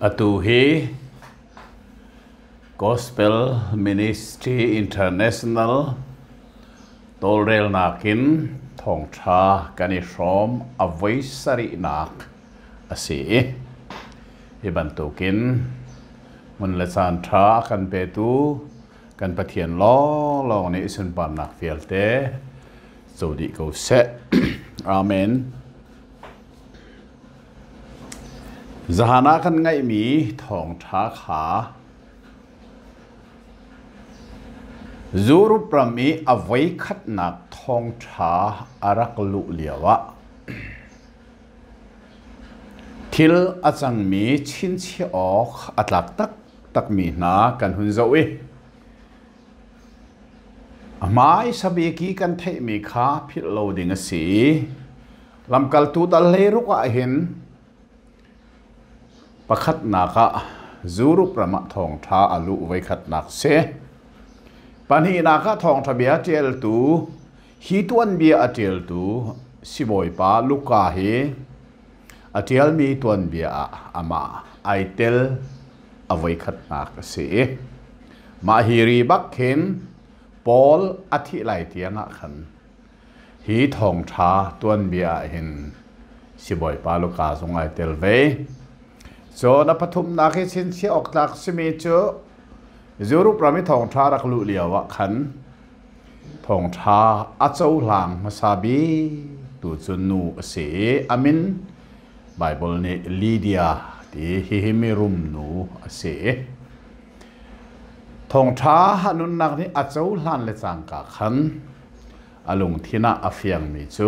Atu hi Gospel Ministry International tawlrelnak in thawngṭha kan i hrawm a voi sarihnak a si i hi bantukin hmun le caan ṭha a kan petu kan Pathian lawnglawng nih sunparnak vialte co dih ko seh. Amen. Zahan ah kan ngeihmi thawngṭha kha Europe ram i a voikhatnak thawngṭha a rak luh lioah thil a cangmi chinchiah awk a tlak taktakmi hna kan hun zoh i a hmaisa bik i kan theihmi kha philh lo ding a si i Lamkaltu dal hleiruk ah hin pakhatnak ah Europe ram ah thawngṭha a luh voikhatnak si. Pahnihnak ah thawngṭha bia ṭialtu hi tuanbia a ṭialtu sibawipa Luka hi a ṭialmi tuanbia ah amah ai tel a voikhatnak a si i mah hi ri bak khin Paul a thih lai tiang ah khan Hi thawngṭha tuanbia ah hin sibawipa Luka zong ai tel ve. Cun a pathumnak hi chinchiah awk tlak simi cu Europe ram i thawngṭha rak luh lio ah khan thawngṭha a cohlang hmasa bik tu cu nu a si i a min Baibal nih Lydia ti hihi mirum nu a si. Thawngṭha a nunnak nih a cohlan le cangka khan a lungthin ah a fiangmi cu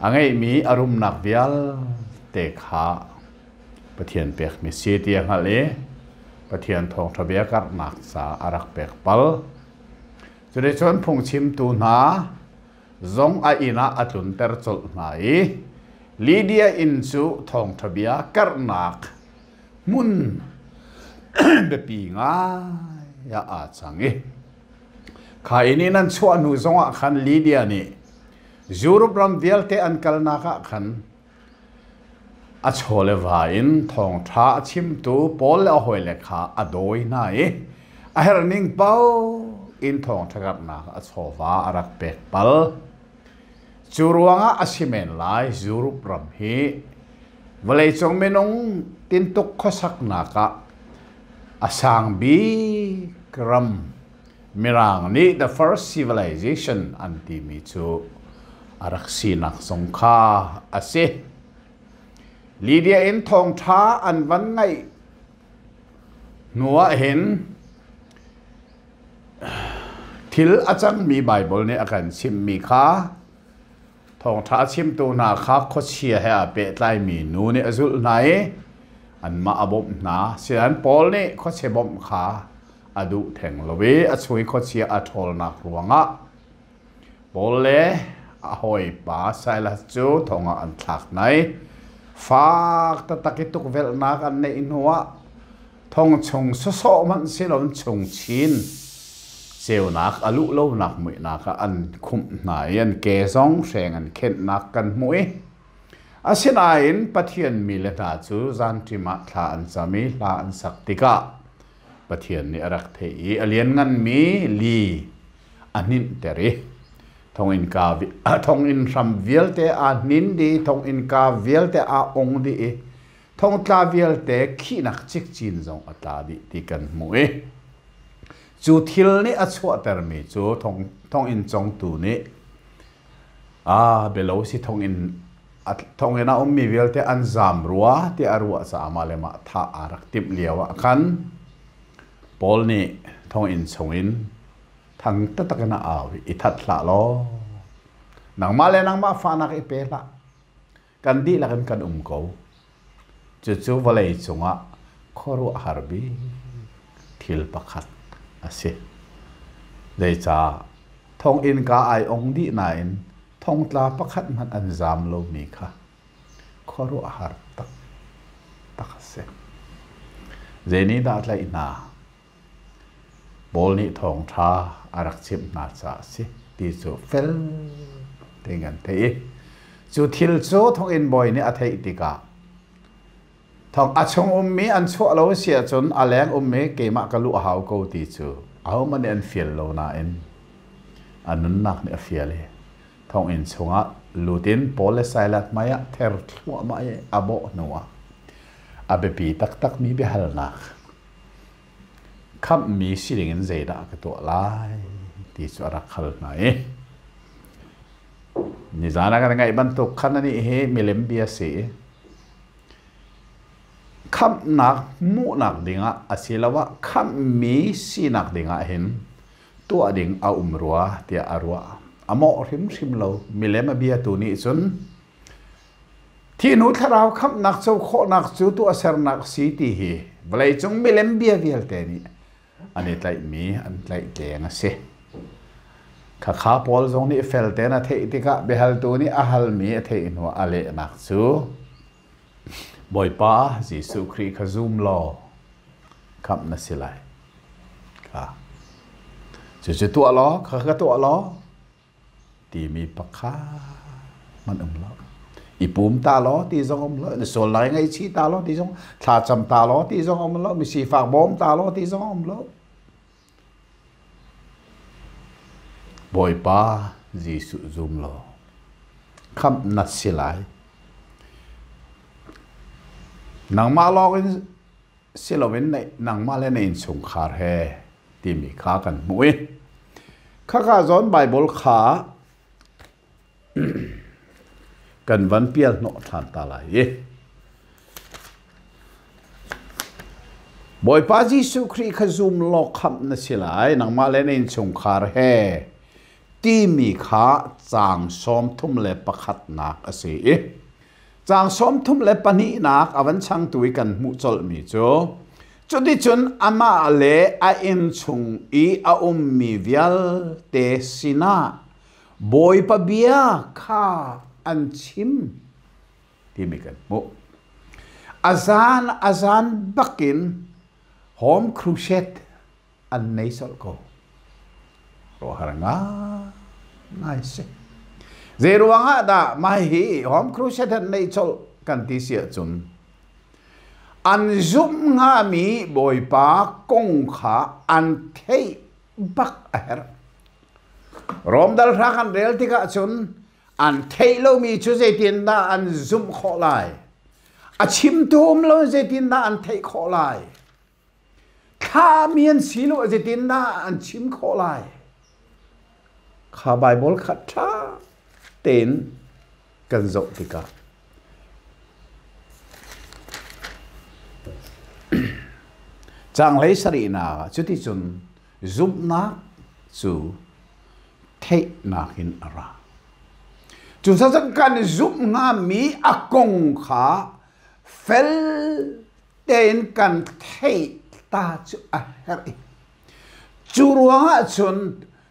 a ngeihmi a rumnak vialte kha Pathian pekmi si ti a hngalh i Pathian thawngṭha bia karhnak ca a rak pek pal. Cuticun phungchimtu hna zong a inn ah a tlunter colh hna i Lydia inn cu thawngṭha bia karhnak hmun biapi ngai ah aa cang i kha inn in an chuah hnu zongah khan Lydia nih Europe ram vialte an kalnak ah khan a chaw le va in thawngṭha a chimtu Paul le a hawile kha a dawi hna i a herhning paoh in thawngṭha karhnak a chawva a rak pek pal. Cu ruangah a si men lai Europe ram hi vawleicung minung tintuk khuasaknak ah a sang bik ram Mirang nih the first civilization an timi cu a rak sinak zong kha a si. Lydia in thawngṭha an van ngaih hnu ah hin Thil a cangmi Baibal nih a kan chimhmi kha thawngṭha a chimtu hna kha khuachia he aa pehtlaimi nu nih a zulh hna i anmah a bawmh hna. Sinain Paul nih khuachia bawmh kha a duh theng lo i a chung i khuachia a ṭhawlnak ruangah Paul le a hawipa Silas cu thong ah an thlak hna i fak taktak i tukvelhnak an neih hnuah Thong chung sawsawh hmanh siloin chung chin ceunak a luh lonak muihnak ah an khumh hna i an ke zong hreng an khenhnak kan hmuh i asinain Pathian mi le hna cu zanṭim ah thla an cam i hla an sak tikah Pathian nih a rak theih i a liannganmi li a hninhter i thonginn hram vialte aa hnin dih thonginn ka vialte aa ong dih i Thongtla vialte khihnak cikcin zong a tla dih ti kan hmuh i cu thil nih a chuahtermi cu thonginn congtu nih a bialo si thonginn thonginn a ummi vialte an zaam rua tiah a ruah caah mah le mah thah aa rak timh lio ah khan Paul nih thonginn chungin thang taktak in a au i, i that hlah law nangmah le nangmah fahnak i pe hlah. Kan dihlak in kan um ko. Cucu vawlei cungah khuaruahhar bik thil pakhat a si. Zeicah thonginn ka ai ong dih nain thongtla pakhat hmanh an zaam lomi kha khuaruahhar taktak a si. Zei nih dah a tlaih hna? Paul nih thawngṭha a rak chimh hna caah a si ti cu fel tein kan theih i cu thil cu thonginn bawi nih a theih tikah Thong a chung ummi an chuah lo si ahcun a leng ummi keimah ka luh a hau ko ti cu ahohmanh nih an fial lo nain a nunnak nih a fial i thonginn chungah lut in Paul le Silas hmaiah ther thluahmah i a bawh hnuah a biapi taktakmi biahalnak khamhmi si dingin zeidah ka tuah lai ti cu a rak hal hna i nizan ah kan ngaih bantuk khan anih hi milem bia si i khamhnak hmuhnak dingah asiloah khamhmi sinak dingah hin tuah ding a um rua tiah a ruah. A mawh hrimhrim lo. Milem a biatu nih cun thihnu thlarau khamhnak co khawhnak cu tuahsernak si ti hi vawleicung milem bia vialte nih an i tlaihmi an tlaihtleng a si. Khakha Paul zong nih fel tein a theih tikah biahaltu nih a halmi a theih hnuah a lehnak cu Bawipa Jesuh Khrih kha zum law khamh na si lai. Kha. Cucu tuah law, kha ka tuah law timi pakhat hmanh um lo. I pum ta law ti zong um lo, na sual lai ngaihchih ta law ti zong, thlacam ta law ti zong um lo, mi sifak bawm ta law ti zong um lo. Bawipa Jesuh zum law khamh na si lai. Nangmah lawng in si loin nangmah le na innchungkhar he timi kha kan hmuh i khaka zawn Baibal kha kan van pial hnawh ṭhan ta lai i Bawipa Jesuh Khrih kha zum law khamh na si lai nangmah le na innchungkhar he timi kha caang 31nak a si i caang 32nak a van changtu i kan hmuh colhmi cu cuticun amah le a innchung i a ummi vialte sinah Bawipa bia kha an chim timi kan hmuh. A zan a zan bakin home crusade an nei colh ko. Ruahar ngai si. Zei ruangah dah mah hi home crusade an nei colh kan ti si ahcun an zumh hngami Bawipa kong kha an theih bak a herh. Rom dal hra kan rel tikah cun an theih lomi cu zeitindah an zumh khawh lai? A chimtu um lo zeitindah an theih khawh lai? Thlahmi an si lo zeitindah an chim khawh lai? Kha Baibal kha ṭha tein kan zoh tikah Caang 17nak ah cuticun zumhnak cu theihnak in a ra. Cucaah kan zumh hngami a kong kha fel tein kan theih ta cu a herh i cu ruangah cun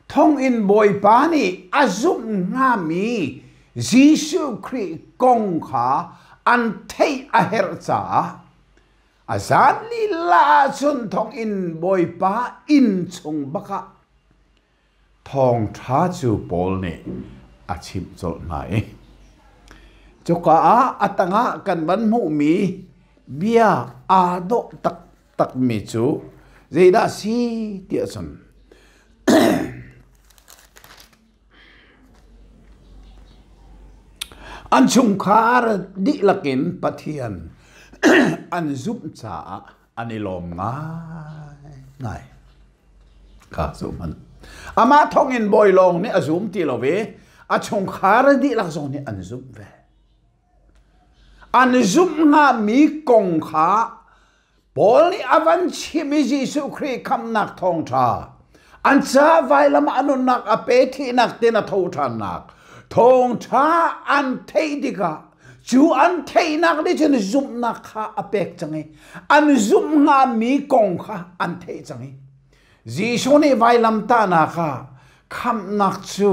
thonginn bawipa nih a zumh hngami Jesuh Khrih kong kha an theih a herh caah A zan lila ahcun thonginn bawipa inn chung bakah thawngṭha cu Paul nih a chimh colh hna i cuka ah a tangah kan van hmuhmi bia aa dawh taktakmi cu zeidah a si tiah cun An chungkhar dihlak in Pathian an zumh caah an i lawm ngaingai. Kha zum an. Amah thawngin bawi lawng nih a zum ti lo i a chungkhar dihlak zong nih an zumh ve. An zumh hngami kong kha Paul nih a van chim i Jesuh Khrih khamhnak thawngṭha an ca vailam a nunnak a pe thihnak tin a tho ṭhannak thawngṭha an theih tikah cu an theihnak nih cun zumhnak kha a pek cang i an zumh hngami kong kha an theih cang i Jesuh nih vailamtahnak ah khamhnak cu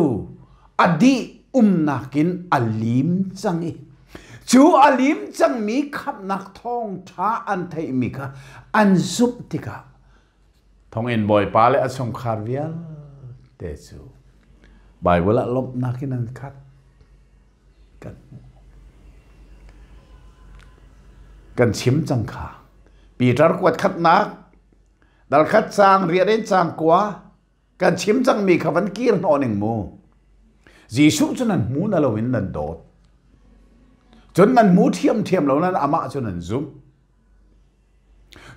a dih umnak in a lim cang i cu a lim cangmi khamhnak thawngṭha an theihmi kha an zumh tikah thonginn bawipa le a chungkhar vialte cu Baibal ah lawmhnak in an khat. Kan hmuh. Kan chim cang kha. Peter kuat khatnak dal khat caang riat in caang kua kan chim cangmi kha van kir hnawh ning mu. Jesuh cu nan hmu na loin nan dawt. Cun nan hmu ṭhiamṭhiam lo nan amah cu nan zumh.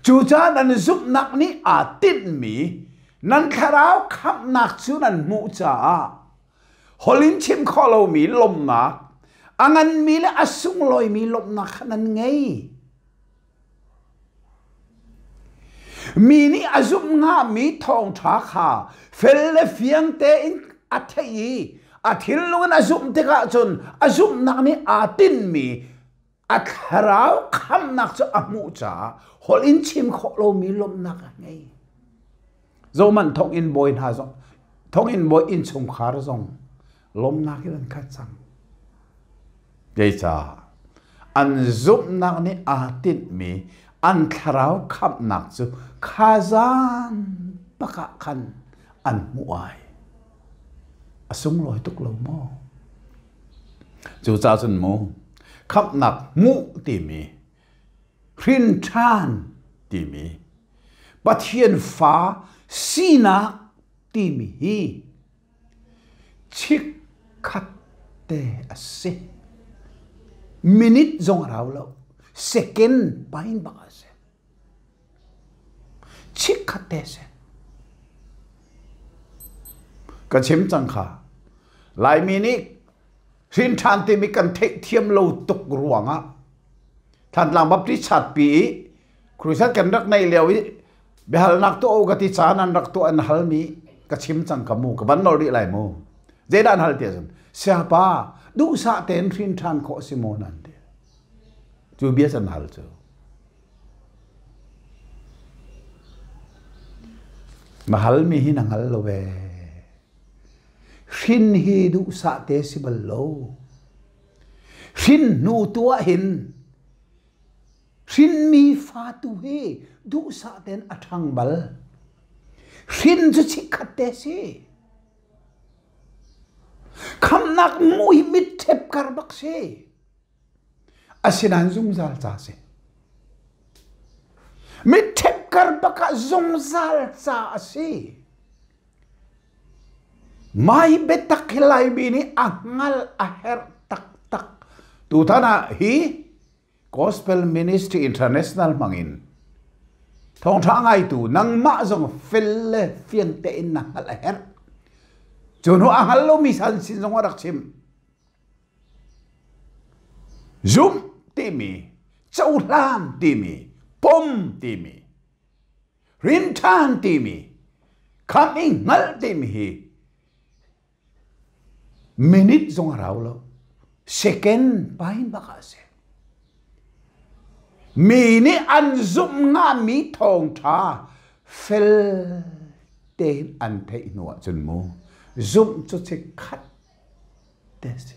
Cucaah nan zumhnak nih aa tinhmi nan thlarau khamhnak cu nan hmuh caah holh in chim khawh lomi lawmhnak, a nganmi le a sunglawimi lawmhnak kha nan ngei. Mi nih a zumh hngami thawngṭha kha fel le fiang tein a theih i a thinlung in a zumh tikah cun a zumhnak nih aa tinhmi a thlarau khamhnak cu a hmuh caah holh in chim khawh lomi lawmhnak a ngei. Zohmanh thonginn bawi hna zong thonginn bawi innchungkhar zong lawmhnak in an khat cang. Zeicah an zumhnak nih aa tinhmi an thlarau khamhnak cu kha zan bak ah khan an hmuh ai. A sunglawi tuk lo maw? Cucaah cun mu khamhnak hmuh timi hrin ṭhan timi Pathian fa sinak timi hi chikkhat te a si. Minute zong a rau lo. Second pain bak a si. Chikkhat te a si. Ka chim cang kha. Laimi nih hrin ṭhan timi kan theihthiam lo tuk ruangah Thantlang Baptist chatpi i Crusade kan rak neih lio i biahalnak tuah u ka ti caan an rak tuah an halmi ka chim cang ka mu ka van nol rih lai mu. Zeidah an hal ti ahcun siapa duhsah tein hrin ṭhan khawh si maw nan ti. Cu bia can hal cu. Na halmi hi na hngal lo ve. Hrin hi duhsah te si bal lo. Hrin hnu tu ah hin hrinmi fa tu hi duhsah tein a ṭhang bal. Hrin cu chikkhat te si. Khamnak mui mitṭhep kar bak si. Asinain zungzal ca si. Mitṭhep kar bak ah zungzal ca a si. Mai biatak hi Laimi nih a hngal a herh taktak. Tutan ah hi Gospel Ministry International hmangin thawngṭha ngaitu nangmah zong fel le fiang tein na hngalh a herh. Cu hnu a hngal lomi san sin zong a rak chim. Zumh timi, cohlan timi, pom timi, rinṭhan timi, khamh i hngalh timi hi minute zong a rau lo. Second pain bak ah a si. Mi nih an zumh ngami thawngṭha fel tein an theih hnu ahcun mu zumh cu chikkhat te si.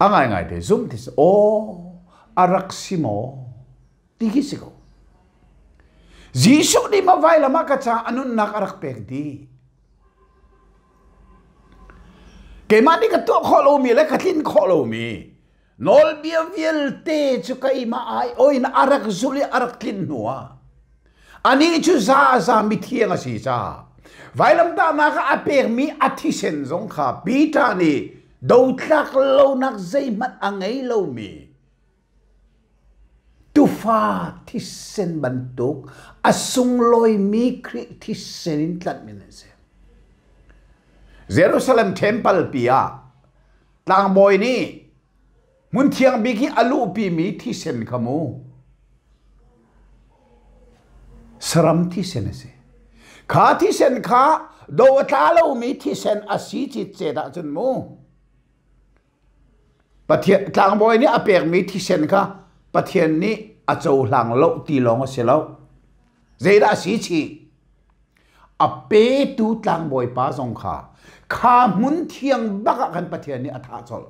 A ngaingai te zumh ti si aw a rak si maw ti khi si ko. Jesuh nih ma vailam ah ka ca a nunnak a rak pek dih. Keimah nih ka tuah khawh lomi le ka tlin khawh lomi nawlbia vialte cu keimah ai oin a rak zulh i a rak tlin hnu ah anih cu za za mithiang a si caah vailamtahnak ah a pekmi a thisen zong kha Peter nih dotlak lonak zeihmanh a ngei lomi tufa thisen bantuk a sunglawimi Khrih thisen in tlanhmi an si. Jerusalem temple pi ah tlangbawi nih hmun thiang bik i a luhpimi thisen kha mu saram thisen a si. Kha thisen kha do a tla lomi thisen a si citcet ahcun mu Pathian tlangbawi nih a pekmi thisen kha Pathian nih a cohlang lo ti lawng a si lo. Zeidah a si chih? A petu tlangbawi pa zong kha kha hmun thiang bak ah khan Pathian nih a thah colh.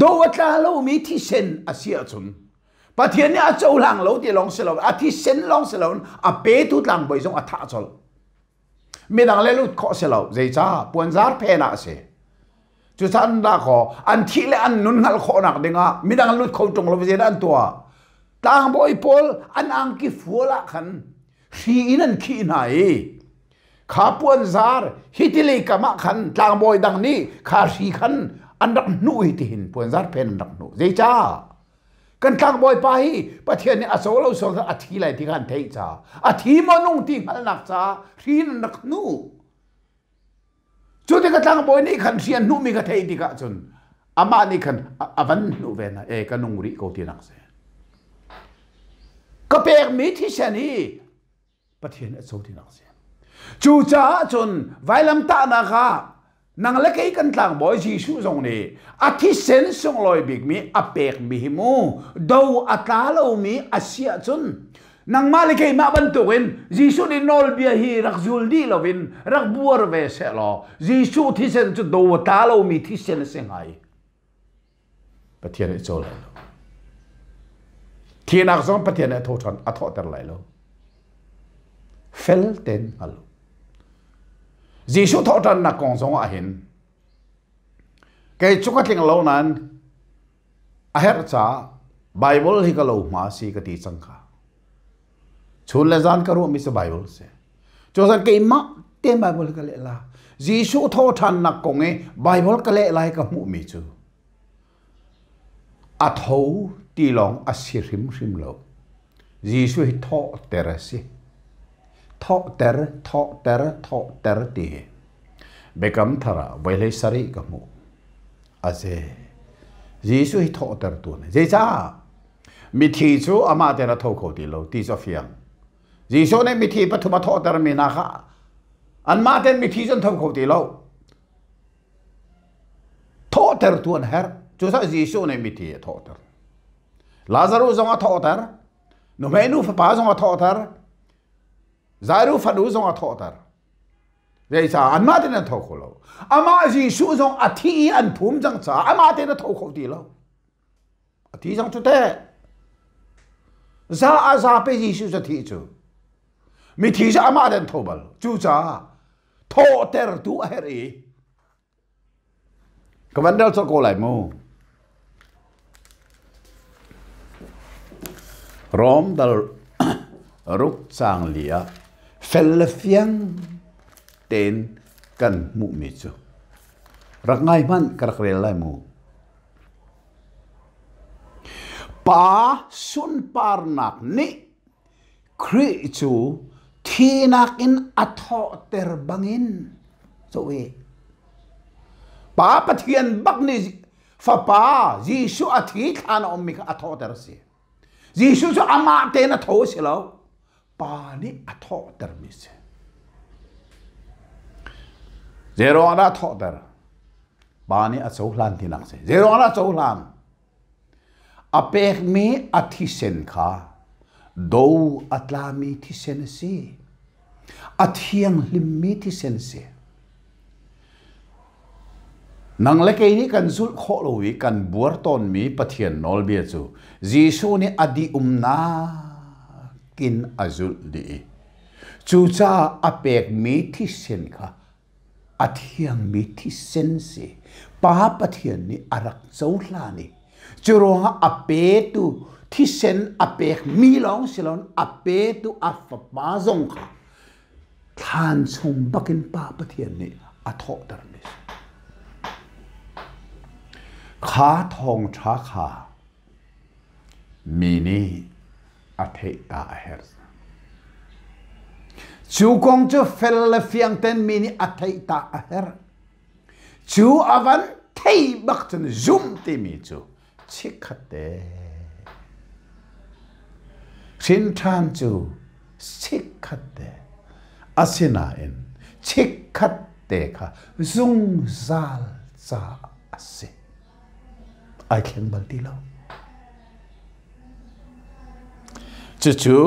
Do a tla lomi thisen a si ahcun Pathian nih a cohlang lo ti lawng si lo a thisen lawng si lo a petu tlangbawi zong a thah colh. Midang le lut khawh si lo. Zeicah? Puanzar phen ah a si. Cucaah an dah kaw an thih le an nun hngalh khawhnak dingah midang lut kho ṭung lo zeidah an tuah? Tlangbawi pawl an angki fual ah khan hri in an khih hna i kha puanzar hi tilei kam ah khan tlangbawi dang nih kha hri khan an rak hnuh hi tihin puanzar phen an rak hnuh. Zeicah? Kan tlangbawi pa hi Pathian nih a co lo sual a thi lai ti kha an theih caah a thi maw nung ti hngalhnak caah hri in an rak hnuh. Cu tikah tlangbawi nih khan hri an hnuhmi kha theih tikah cun amah nih khan a van hnuh ve hna, e ka nung rih ko tinak si. Ka pekmi thisen hi Pathian a co tinak si. Cucaah cun vailamtahnak ah nang le kei kan tlangbawi Jesuh zong nih a thisen sunglawi bikmi a pekmi hi mu do a tla lomi a si ahcun Nangmah le keimah bantukin Jesuh nih nawlbia hi rak zul dih loin rak buar ve sehlaw Jesuh thisen cu do a tla lomi thisen a si hnga i Pathian nih cawl lai lo. Thinak zong Pathian nih a tho ṭhan a thawhter lai lo. Fel tein hngal. Jesuh thawhṭhannak kong zong ah hin kei cu ka tling lo nain A herh caah Baibal hi ka lo hma si ka ti cang kha. Chun le zan ka ruahmi cu Baibal si. Cucaah keimah te Baibal hi ka leh la. Jesuh thawhṭhannak kong i Baibal ka leh lai ka hmuhmi cu a tho ti lawng a si hrimhrim lo. Jesuh hi thawhter a si. Thawhter, thawhter, thawhter ti hi Biakam Thar ah voi hlei sarih ka hmuh. A si. Jesuh hi thawhtertu an Zeicah? Mithi cu amah tein a tho kho ti lo ti cu a fiang. Jesuh nih mithi pathum a thawhtermi hna kha anmah tein mithi cu an tho kho ti lo. Thawhtertu an herh. Cucaah Jesuh nih mithi a thawhter. Lazarus zong a thawhter. Nuhmei nu fapa zong a thawhter. Jairu fanu zong a thawhter. Zeicah anmah tein an tho kho lo. Amah Jesuh zong a thi i an phum cang caah amah tein a tho kho ti lo. A thi cang cu teh. Za a za pe Jesuh cu thi cu. Mithi cu amah tein tho bal. Cucaah thawhtertu a herh i Ka van rel colh ko lai mu. Rom dal ruk caang li ah fel le fiang tein kan hmuhmi cu rak ngai hmanh ka rak rel lai mu. Pa sunparnak nih Khrih cu thinak in a thawhter bangin cawi Pa Pathian bak nih Fapa Jesuh a thi thlan a ummi kha a thawhter a si. Jesuh cu amah tein a tho a si lo. Pa nih a thawhtermi a si. Zeiruang dah a thawhter? Pa nih a cohlan tinak a si. Zeiruang dah a cohlan? A pekmi a thisen kha do a tlami thisen a si. A thianghlimmi thisen a si. Nang le kei nih kan zulh khawh lo i kan buar tawnmi Pathian nawlbia cu Jesuh nih a dih-umnak in a zulh dih i cucaah a pekmi thisen kha A thiangmi thisen si. Pa Pathian nih a rak cohlan i cu ruangah a petu thisen a pekmi lawng si loin a petu a fapa zong kha thlan chung bakin Pa Pathian nih a thawhtermi si. Kha thawngṭha kha Mi nih a theih ta a herh. Cu kong cu fel le fiang ten mi nih a theih ta a herh. Cu a van thei bak cun zum timi cu chikkhat te. Hrin ṭhan cu chikkhat te. Asinain chikkhat te kha zungzal ca a si. Ai thleng bal ti lo. Cucu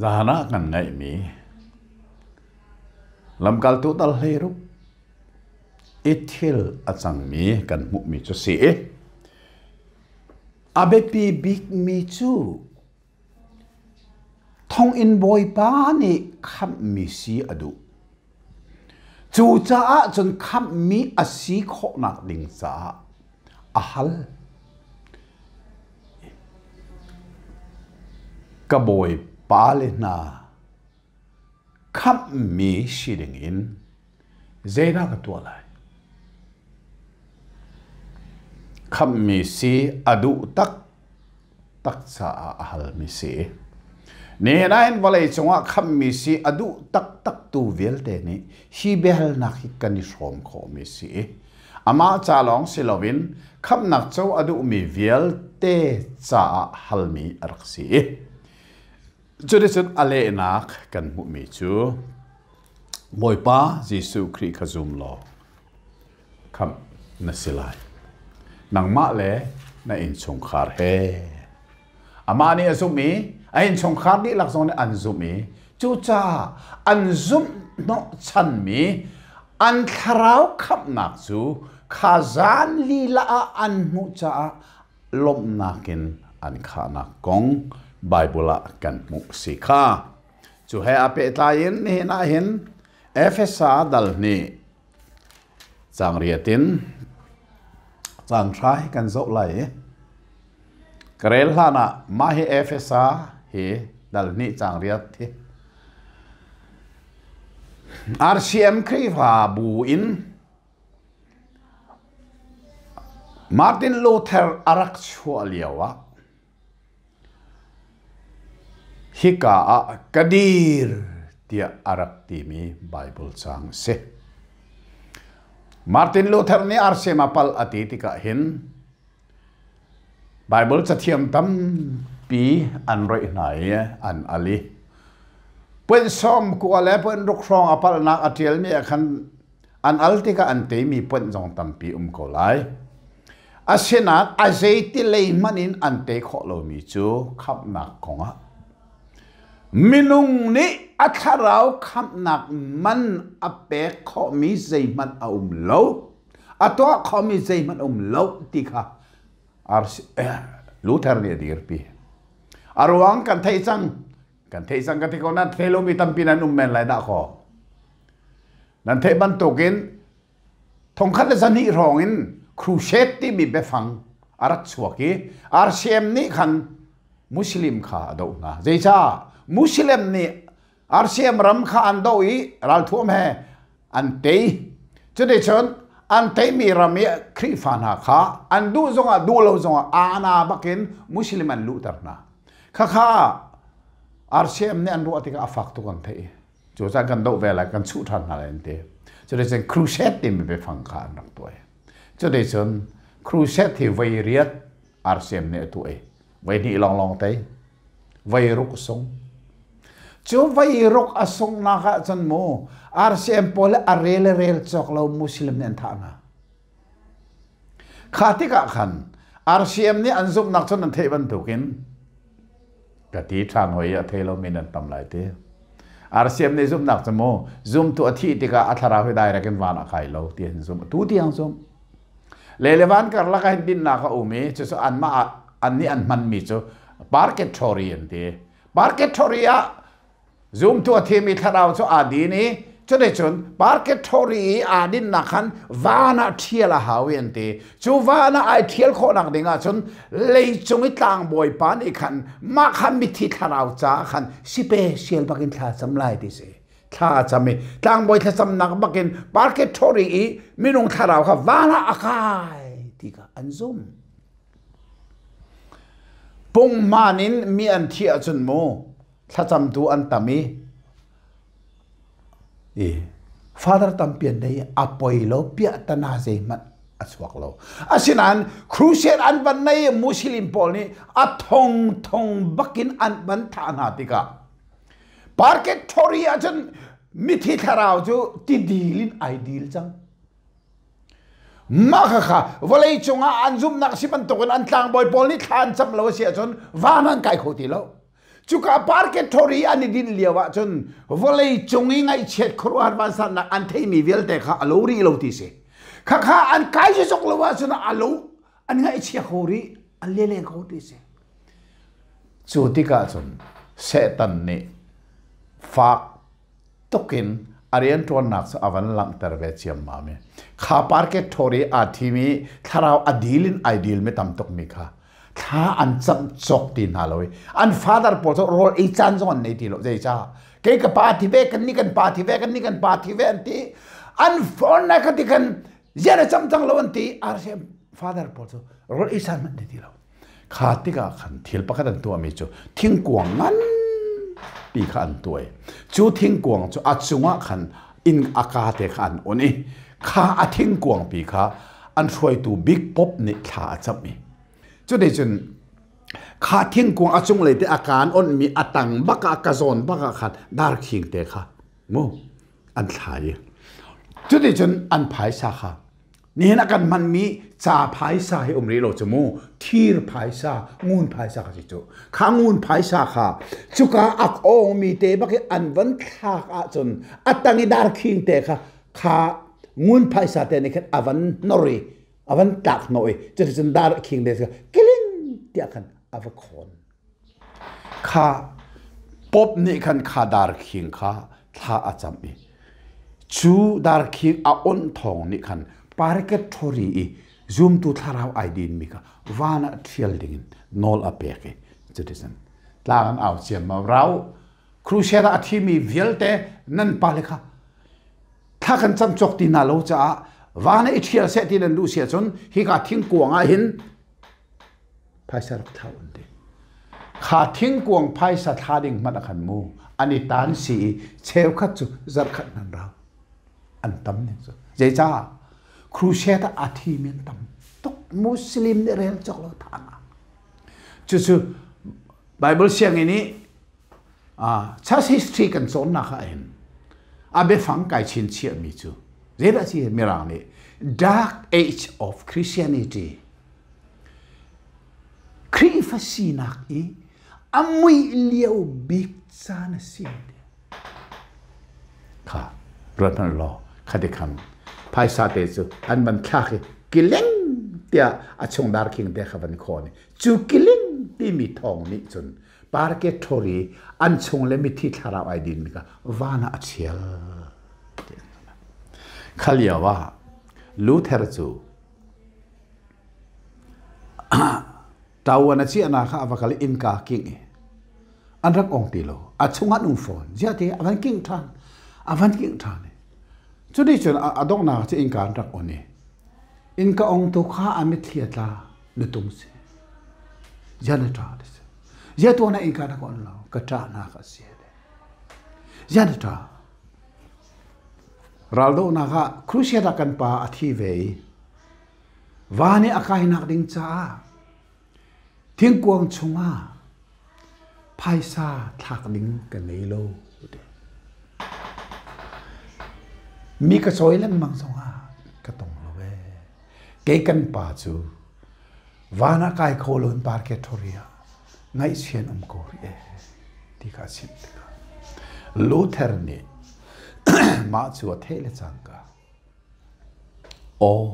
zahan ah kan ngeihmi lamkaltu dal hleiruk i thil a cangmi kan hmuhmi cu si i a biapi bikmi cu thonginn bawipa nih khamhmi si a duh. Cucaah cun khamhmi a si khawhnak ding caah a hal. Ka bawipa le hna, khamhmi si dingin zeidah ka tuah lai? Khamhmi si a duh taktak caah a halmi si. Nihin ah hin vawlei cungah khamhmi si a duh taktaktu vialte nih hi biahalnak hi kan i hrawm khawhmi si. Amah ca lawng si loin khamhnak co a duhmi vialte caah halmi a rak si. Cuticun a lehnak kan hmuhmi cu Bawipa Jesuh Khrih kha zum law khamh na si lai. Nangmah le na innchungkhar he. Amah nih a zumh i a innchungkhar dihlak zong nih an zumh i cucaah an zumh hnawhchanmi an thlarau khamhnak cu kha zan lila ah an hmuh caah lawmhnak in an khahnak kong Baibal ah kan hmuh si kha. Cu he a pehtlai in nihin ah hin Efesa dal hnih caang riat in caang hra hi kan zoh lai i ka rel hlan ah mah hi Efesa hi dal hnih caang riat hi RCM Khrihfabu in Martin Luther a rak chuah lio ah Hika ah ka dir tiah a rak timi Baibal caang a si. Martin Luther nih RCM a palh a ti tikah hin Baibal cathiam tampi an roih hna i an al i puan sawm kua le puan ruk hrawng a palhnak a ṭialmi ah khan An al tikah an teimi ponh zong tampi um ko lai. Asinain a zeiti lei hmanh in an te khawh lomi cu khamhnak kongah minung nih a thlarau khamhnak man a pek khawhmi zeihmanh a um lo, a tuah khawhmi zeihmanh a um lo ti kha Luther nih a dirpi. A ruang kan theih cang. Kan theih cang ka ti ko nan thei lomi tampi nan um men lai dah kaw. Nan theih bantukin thongkhat le zahnih hrawng in crusade timi biafang a rak chuak i RCM nih khan Muslim kha a doh hna. Zeicah? Muslim nih RCM ram kha an doh i ralthuam he an tei. Cuticun an teimi ram i Khrihfa hna kha an duh zongah duh lo zongah ana bakin Muslim an luhter hna. Khakha RCM nih an ruah tikah a fak tuk an theih. Cucaah kan doh ve lai, kan chuh ṭhan hna lai an ti. Cuticun crusade timi biafang kha an rak tuah. Cuticun crusade hi voi riat RCM nih a tuah i voi hnih lawnglawng tei, voi ruk sung. Cu voi ruk a sunghnak ahcun mu RCM pawl a rel rel cawk lo Muslim nih an thah hna. Kha tikah khan RCM nih an zumhnak cun an theih bantukin ka ti ṭhan hoi i a thei lomi nan tam lai ti. RCM nih zumhnak cu mu zumtu a thih tikah a thlarau hi direct in van a kai lo ti an zumh. Tu tiang zumh. Le le van karlak ah hin dinnak a um i cucu anmah ah an nih an hmanmi cu purgatory an ti. Purgatory ah Zumtu a thimi thlarau cu aa din i cuticun purgatory i aa dinnak khan van ah ṭhial a hau i an ti. Cu van ah ai ṭhial khawhnak ding ahcun leicung i tlangbawipa nih khan mah kha mithi thlarau caah khan sipesial bakin thla cam lai ti si. Thla a cam i tlangbawi thlacamnak bakin purgatory i minung thlarau kha van ah a kai ti kha an zumh. Punghman in mi an thih ahcun mu thlacamtu an tam i father tampi an nei a poi lo piahtana zeihmanh a chuak lo. Asinain crusade an van nei Muslim pawl nih a thong thong bakin an van thah hna tikah purgatory ahcun mithi thlarau cu tidil in ai dil cang. Mah khakha vawlei cungah an zumhnak si bantukin an tlangbawi pawl nih thla an cam lo a si ahcun van an kai kho ti lo. Cuka purgatory an i dinh lio ahcun vawlei cung i ngaihchiat khuaruahhar vansannak an theimi vialte kha a lo rih lo ti si. Khakha an kai zok lo ahcun a lo an ngaihchia kho rih, an leleng kho ti si. Cu tikah cun Satan nih fak tukin A rianṭuannak cu a van langhter ve ciammam i kha parket ṭhawr i aa thim i thlarau a dil in ai dil mi tam tuk mi kha thla an camh cawk ti hna lo i an father pawl cu rawl ei caan zong an nei ti lo. Zeicah? Kei ka pa thi ve, kan nih kan pa thi ve, kan nih kan pa thi ve an ti. An phone na ka ti khan zian a cam cang lo an ti. RCM father pawl cu rawl ei caan hmanh nei ti lo. Kha tikah khan thil pakhat an tuahmi cu thingkuang nganpi kha an tuai. Cu thingkuang cu a cungah khan inn a ka te kha an on i kha a thingkuangpi kha an hruaitu big pop nih thla a camh i cuticun kha thingkuang a cunglei te a kaan onmi a tang bak ah ka zawn bak ah khan darkhing te kha mu an thlai i cuticun an phaisa kha Nihin a kan hmanmi ca phaisa hi um rih lo cu mu. Thir phaisa, ngun phaisa kha si cu. Kha ngun phaisa kha cuka a awngmi te bak i an van thlak ahcun a tang i darkhing te kha kha ngun phaisa te nih khan a van hnor i a van tlak hnawh i cuticun darkhing te kha kiling tiah khan a va khawn. Kha Pope nih khan kha darkhing kha thla a camh i cu darkhing a onh thawng nih khan purgatory i zumtu thlarau ai dinmi kha van ah ṭhial dingin nawl a pek i cuticun tlang an au ciammam. Rau crusade ah a thimi vialte nan pale kha thla kan cam cawk ti hna lo caah van ah i ṭhial seh ti nan duh si ahcun hika thingkuang ah hin phaisa rak thlau an ti. Kha thingkuang phaisa thla ding hmanh ah khan mu an i tan si i cheukhat cu zarhkhat nan rau an tam ning cu. Zeicah? Crusade ah a thi mi an tam tuk. Muslim nih rel cawk lo tha nga. Cucu Bible sianginn i church history kan cawnnak ah hin a biafang kai chinchiah mi cu zeidah si? Mirang nih Dark Age of Christianity, Khrihfa sinak i a muih lio bik caan a si. Kha ruat hmanh law, khati khan phaisa te cu an van thlak i kileng tiah a chung darkhing te kha van khawn i cu kileng timi thawng nih cun parketory an chung le mithi thlarau ai dinmi kha van ah a chial. Kha lio ah Luther cu Ṭaoan a ciahnak kha a va kal i innka a kingh i an rak ong ti lo. A chungah an um fawn. Ziah ti a van kingh ṭhan. A van kingh ṭhan i cuticun a donghnak cu innka an rak on i innka ongtu kha a mitthli a tla. Na tung si. Ziah na ṭah ti si. Ziah tuan ah innka na ka on lo. Ka ṭahnak a si. Ziah na ṭah? Raldohnak ah crusade ah kan pa a thi ve i van i a kainak ding caah thingkuang chungah phaisa thlak ding ka nei lo. Mi ka cawi lengmang zongah ka tong lo ee. Kei kan pa cu van ah kai kho lo in parketory ah ngaihchian um ko rih ee ti kha a chimh tikah Luther nih mah cu a theih le cangka aw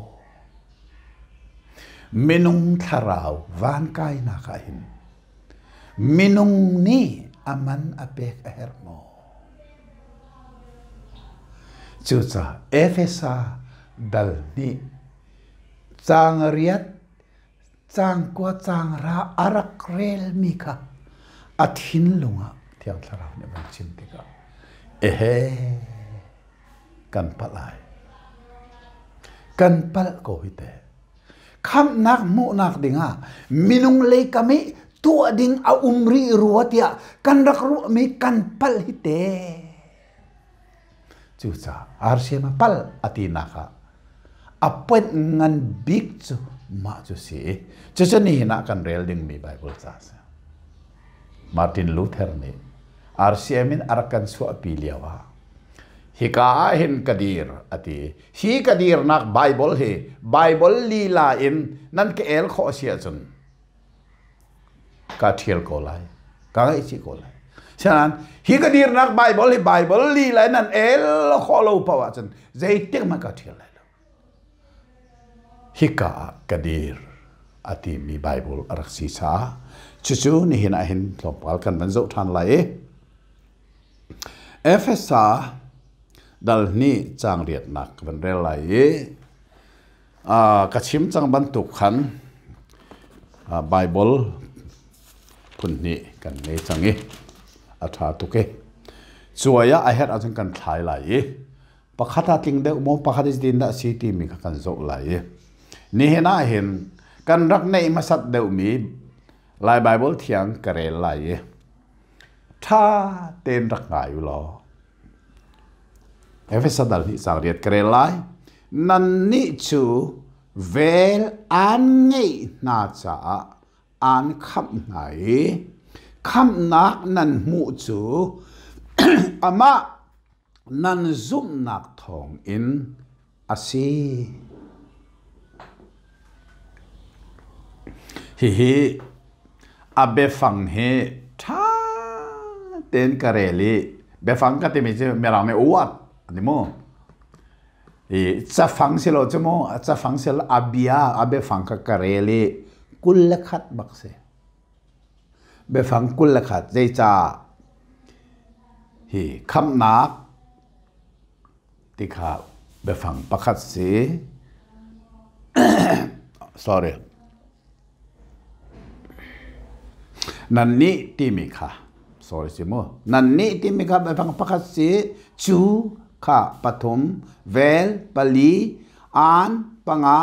minung thlarau van kainak ah hin minung nih a man a pek a herh maw? Cucaah Efesa dal hnih caang riat cangkua cangra a rak relmi kha a thinlung ah Thiang Thlarau nih a van chim tikah ehe, kan palh ai, kan palh ko hi teh. Khamhnak hmuhnak dingah minung lei kam i tuah ding a um rih rua tiah kan rak ruahmi kan palh hi teh. Cucaah RCM a palh a tinak ah a point ngan bik cu mah cu si i cucu nihin ah kan rel dingmi Bible ca a si. Martin Luther nih RCM in a rak kan chuahpi lio ah hika ah hin ka dir a ti. Hi ka dirnak Bible hi Bible lila in nan ka el khawh a si ahcun ka ṭhial ko lai, ka ngaihchih ko lai. Sinain hi ka dirnak Bible hi Bible lila in nan el khawh lo paoh ahcun zeitik hmanh ka ṭhial lai lo. Hika ah ka dir a timi Bible a rak si caah cucu nihin ah hin tlawmpal kan van zoh ṭhan lai i Efesa. Dal hnih caang riatnak ka van rel lai i ka chim cang bantuk khan Bible phun hnih kan ngei cang i a ṭha tuk i cuai ah a herh ahcun kan thlai lai i pakhat ah tling deuh maw pakhat is din dah si timi kha kan zoh lai i nihin ah hin kan rak neih hmasat deuhmi Lai Bible thiang ka rel lai i ṭha tein rak ngai u law Efesa dal hnih caang riat ka rel lai. Nannih cu vel aan ngeih hna caah aan khamh hna i khamhnak nan hmuh cu amah nan zumhnak thawngin a si. Hihi a biafang hi ṭha tein ka rel i biafang ka timi cu Mirang nih what an ti mu. I cafang si lo cu mu, cafang si lo a bia a biafang kha ka rel i 21 bak si. Biafang 21 zeicah hi khamhnak ti kha biafang pakhat si. Sorry. Nannih timi kha sorry si mu. Nannih timi kha biafang pakhat si. Cu kha pathum, vel pali, an panga,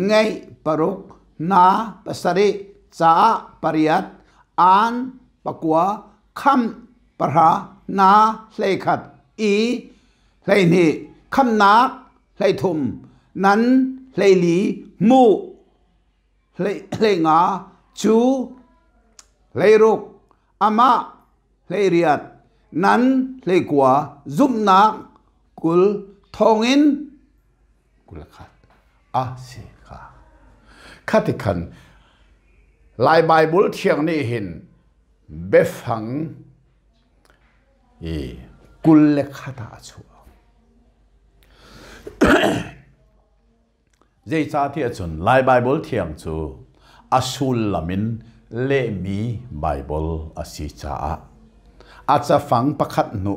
ngeih paruk, hna pasarih, caah pariat, an pakua, khamh pahra, hna 11, i 12, khamhnak 13, nan 14, hmuh 15, cu 16, amah 18, nan 19, zumhnak 20, thawngin 21 a si kha. Khati khan Lai Baibal thiang nih hin biafang i 21 ah a chuah. Zeicahtiah cun Lai Baibal thiang cu a sullam in lehmi Baibal a si caah a cafang pakhat hnu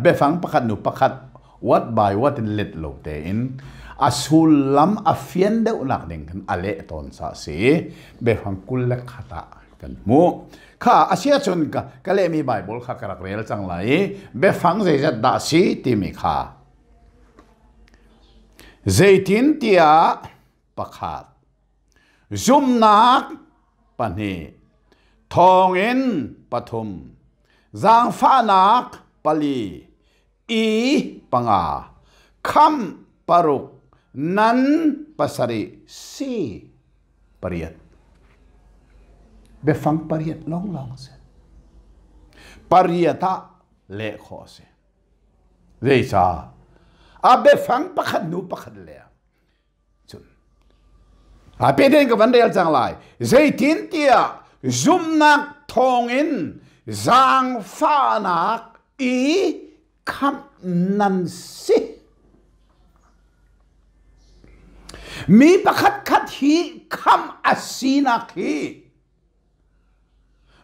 biafang pakhat hnu pakhat word by word in let lo tein a sullam a fian deuhnak ding khan a leh tawn ca a si. Biafang 21 ah kan hmuh. Kha a si ahcun ka lehmi Baibal kha ka rak rel cang lai i biafang zeizat dah a si timi kha zeitintiah pakhat zumhnak pahnih thawngin pathum zaangfahnak pali i panga khamh paruk nan pasarih si pariat biafang pariat lawnglawng a si pariat ah leh khawh a si Zeicah? A biafang pakhat hnu pakhat le cun a peten ka van rel cang lai. Zeitintiah zumhnak thawngin zaangfahnak i khamh nan si. Mi pakhat khat hi khamh a sinak hi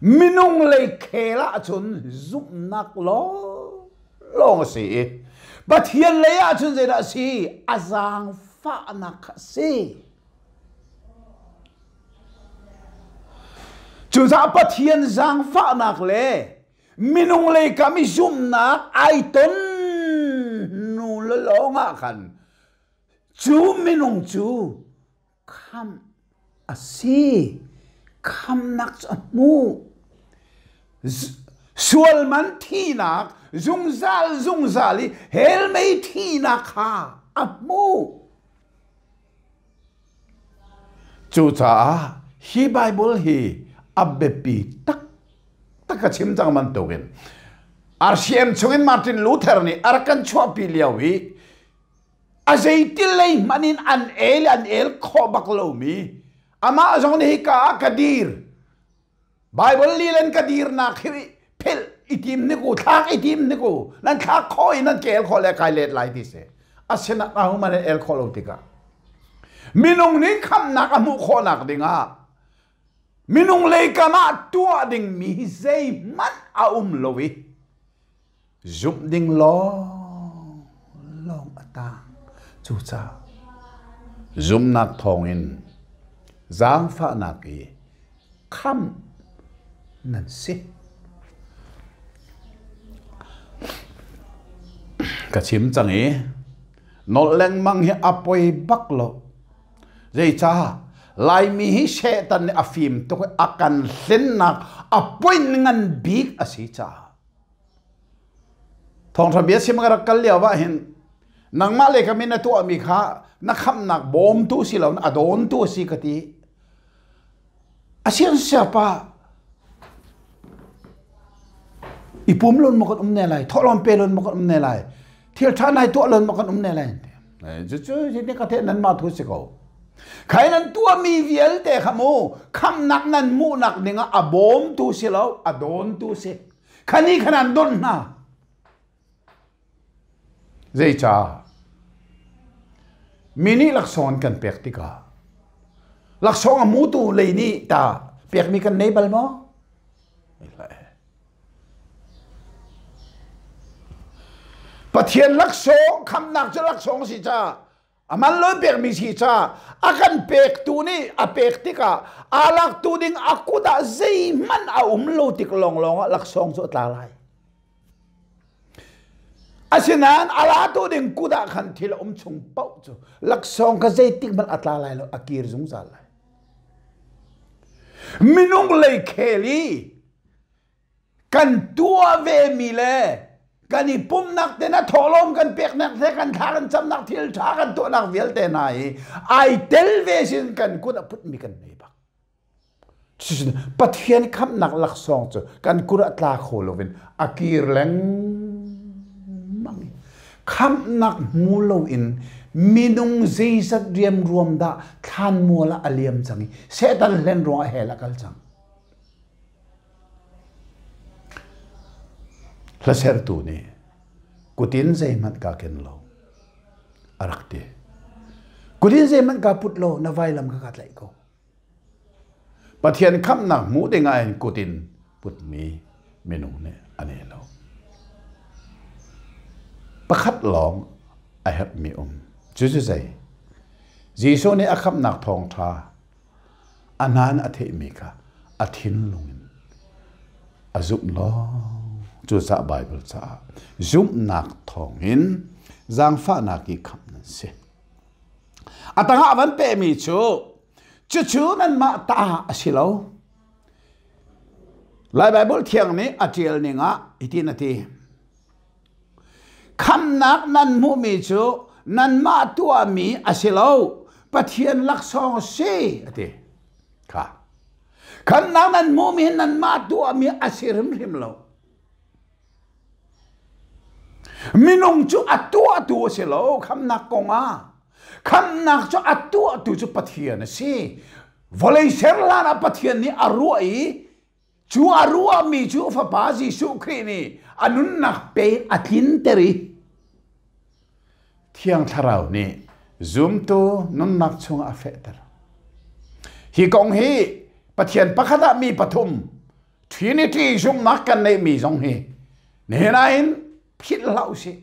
Minung lei khel ahcun zumhnak lawnglawng a si i Pathian lei ahcun zeidah a si? A zaangfahnak kha a si. Cucaah Pathian zaangfahnak le minung lei kam i zumhnak ai ton hnu lawng ah khan cu minung cu Khamh a si. Khamhnak cu a hmuh. Sual man thihnak zungzal zungzal i hell mei thihnak kha a hmuh. Cucaah hi Bible hi a biapi taktak a chim cang bantukin RCM chungin Martin Luther nih a rak kan chuahpi lio i A zeitil lei hmanh in an el an el khawh bak lomi amah zong nih hika ah ka dir Bible lilen ka dirnak hi philh i tim niku thlak i tim niku nan thlak khawh i nan kel khawh le kai let lai ti si asinain ahuman an el khawh lo tikah minung nih khamhnak a hmuh khawhnak dingah minung lei kam ah tuah dingmi hi zeihmanh a um lo i zumh ding lawng Lawng a tang. Cucaah zumnak thawngin zaangfahnak i khamh nan si. Ka chim cang i nolh lengmang hi a poi bak lo. Zeicah Laimi hi Satan nih a fim tuk i a kan hlennak a point ngan bik a si caah. Thawngṭha bia chim ka rak kal lio ah hin nangmah le ka min na tuahmi kha na khamhnak bawmtu si lo a dawntu a si ka ti. A siansiapa i pum lon maw kan um ne lai, thawhlawm pe lon maw kan um ne lai, thil ṭha nai tuah lon maw kan um ne lai. Cucu hi ka the nan mah thu si ko. Khai nan tuahmi vialte kha mu khamhnak nan hmuhnak dingah a bawmtu si lo, a dawntu si. Khani khan an don hna. Zeicah? Mi nih laksawng an kan pek tikah laksawng a hmutu lei nih ta pekmi kan nei bal maw? Pathian laksawng khamnak cu laksawng si caah a man lo pekmi si caah a kan pektu nih a pek tikah aa laktu ding a kut ah zeihmanh a um lo tik lawnglawng ah laksawng cu a tla lai. Asinain a latu ding kut ah khan thil a um chung paoh cu laksawng kha zeitik hmanh a tla lai lo, a kir zungzal lai. Minung lei khel i kan tuah vemi le kan i pumhnak te na thawhlawm kan peknak te kan thla kan camnak thil ṭha kan tuahnak vialte hna hi ai tel ve sin kan kut a putmi kan nei bak. Pathian khamhnak laksawng cu kan kut ah tla kho loin a kir lengmang. Khamhnak hmu loin minung zeizat riamruam dah thlanmual ah a liam cang i Satan hlen ruangah hell a kal cang. Hlasertu nih kutin zeihmanh kaa ken lo a rak ti. Kutin zeihmanh kaa put lo na vailam kha kaa tlaih ko. Pathian khamhnak hmuh ding ah hin kut in putmi minung nih an ei lo. Pakhat lawng a herhmi um. Cucu zei? Jesuh nih a khamhnak thawngṭha a hnan a theihmi kha a thinlung in a zumh lawng. Cucaah Baibal caah zumhnak thawngin zaangfahnak i khamh nan si. A tangah van pehmi cu cucu nanmah ta a si lo. Lai Baibal thiang nih a ṭial ning ah hitin a ti. Khamnak nan hmuhmi cu nanmah tuahmi a si lo, Pathian laksawng a si, a ti. Kha. Khamnak nan hmuhmi hi nanmah tuahmi a si hrimhrim lo. Minung cu a tuahtu a si lo khamnak kong ah. Khamnak cu a tuahtu cu Pathian a si. Vawlei ser hlan ah Pathian nih a ruah i cu a ruahmi cu Fapa Jesuh Khrih nih a nunnak pe a tlinter i Thiang Thlarau nih zumtu nunnak chungah a fehter. Hi kong hi Pathian pakhat ah mi pathum Trinity zumhnak kan neihmi zong hi nihin ahhin philh hlah usih.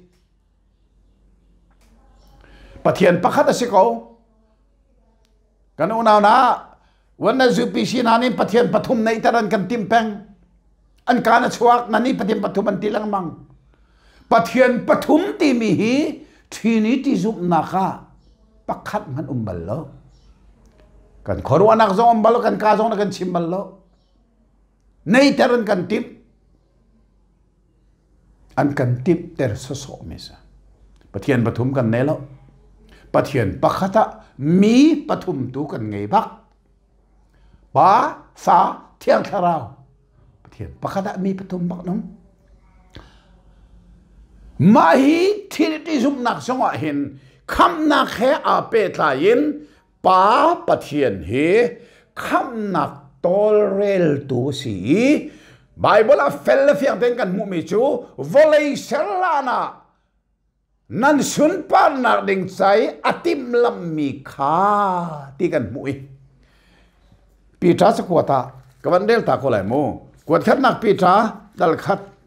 Pathian pakhat a si ko. Kan unau na wan na UPC hna nih Pathian pathum neihter an kan tim peng. An kaan a chuak na nih Pathian pathum an ti lengmang. Pathian pathum timi hi Trinity zumhnak ah pakhat hmanh um bal lo. Kan khuaruahnak zong um bal lo, kan ka zong na kan chim bal lo. Neiter an kan timh. An kan timhter sawsawh mi si. Pathian pathum kan nei lo. Pathian pakhat ah mi pathum tu kan ngei bak. Pa, Fa, Thiang Thlarau. Pathian pakhat ah mi pathum bak nung. Mah hi Trinity zumhnak zongah hin khamhnak he aa pehtlai in Pa Pathian hi khamhnak tawlreltu a si i Baibal ah fel le fiang tein kan hmuhmi cu vawlei ser hlan ah nan sunparnak ding ca i a timhlamhmi kha ti kan hmuh i Peter cakuat ah ka van rel ta ko lai mu kuat khatnak Peter dal khat.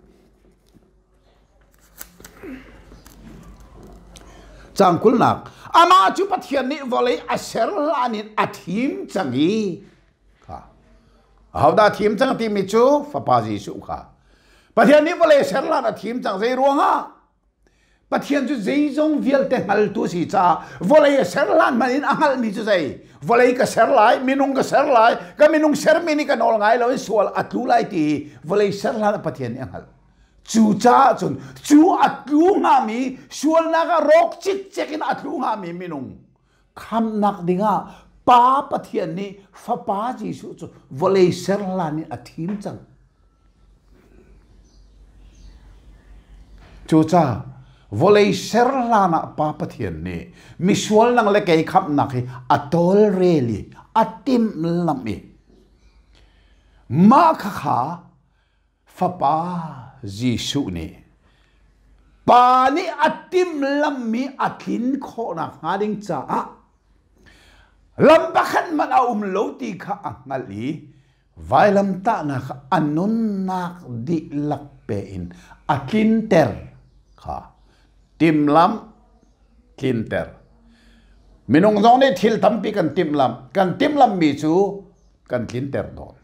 Caang kulnak. Amah cu Pathian nih vawlei a ser hlan in a thim cang i kha. Ahodah thim cang timi cu Fapa Jesuh kha. Pathian nih vawlei ser hlan a thim cang zei ruangah? Pathian cu zeizong vialte hngaltu a si caah vawlei a ser hlan hmanh in a hngalhmi cu zei? Vawlei ka ser lai, minung ka ser lai, ka minung sermi nih ka nawl ngai lo in sual a tlu lai ti vawlei ser hlan ah Pathian nih a hngalh. Cucaah cun cu a tlu hngami sualnak ah rawk cikcek in a tlu hngami minung khamnak dingah Pa Pathian nih Fapa Jesuh cu vawlei ser hlan in a thim cang. Cucaah vawlei ser hlan ah Pa Pathian nih misual nang le kei khamhnak hi a tawlrel i a timhlamh i mah khakha Fapa Jesuh nih Pa nih a timhlamhmi a tlin khawh nakhnga ding caah lam pakhat hmanh a um lo ti kha a hngalh i vailamtahnak ah a nunnak dihlak pe in a tlinter kha timhlamh tlinter. Minung zong nih thil tampi kan timhlamh. Kan timhlamhmi cu kan tlinter tawn.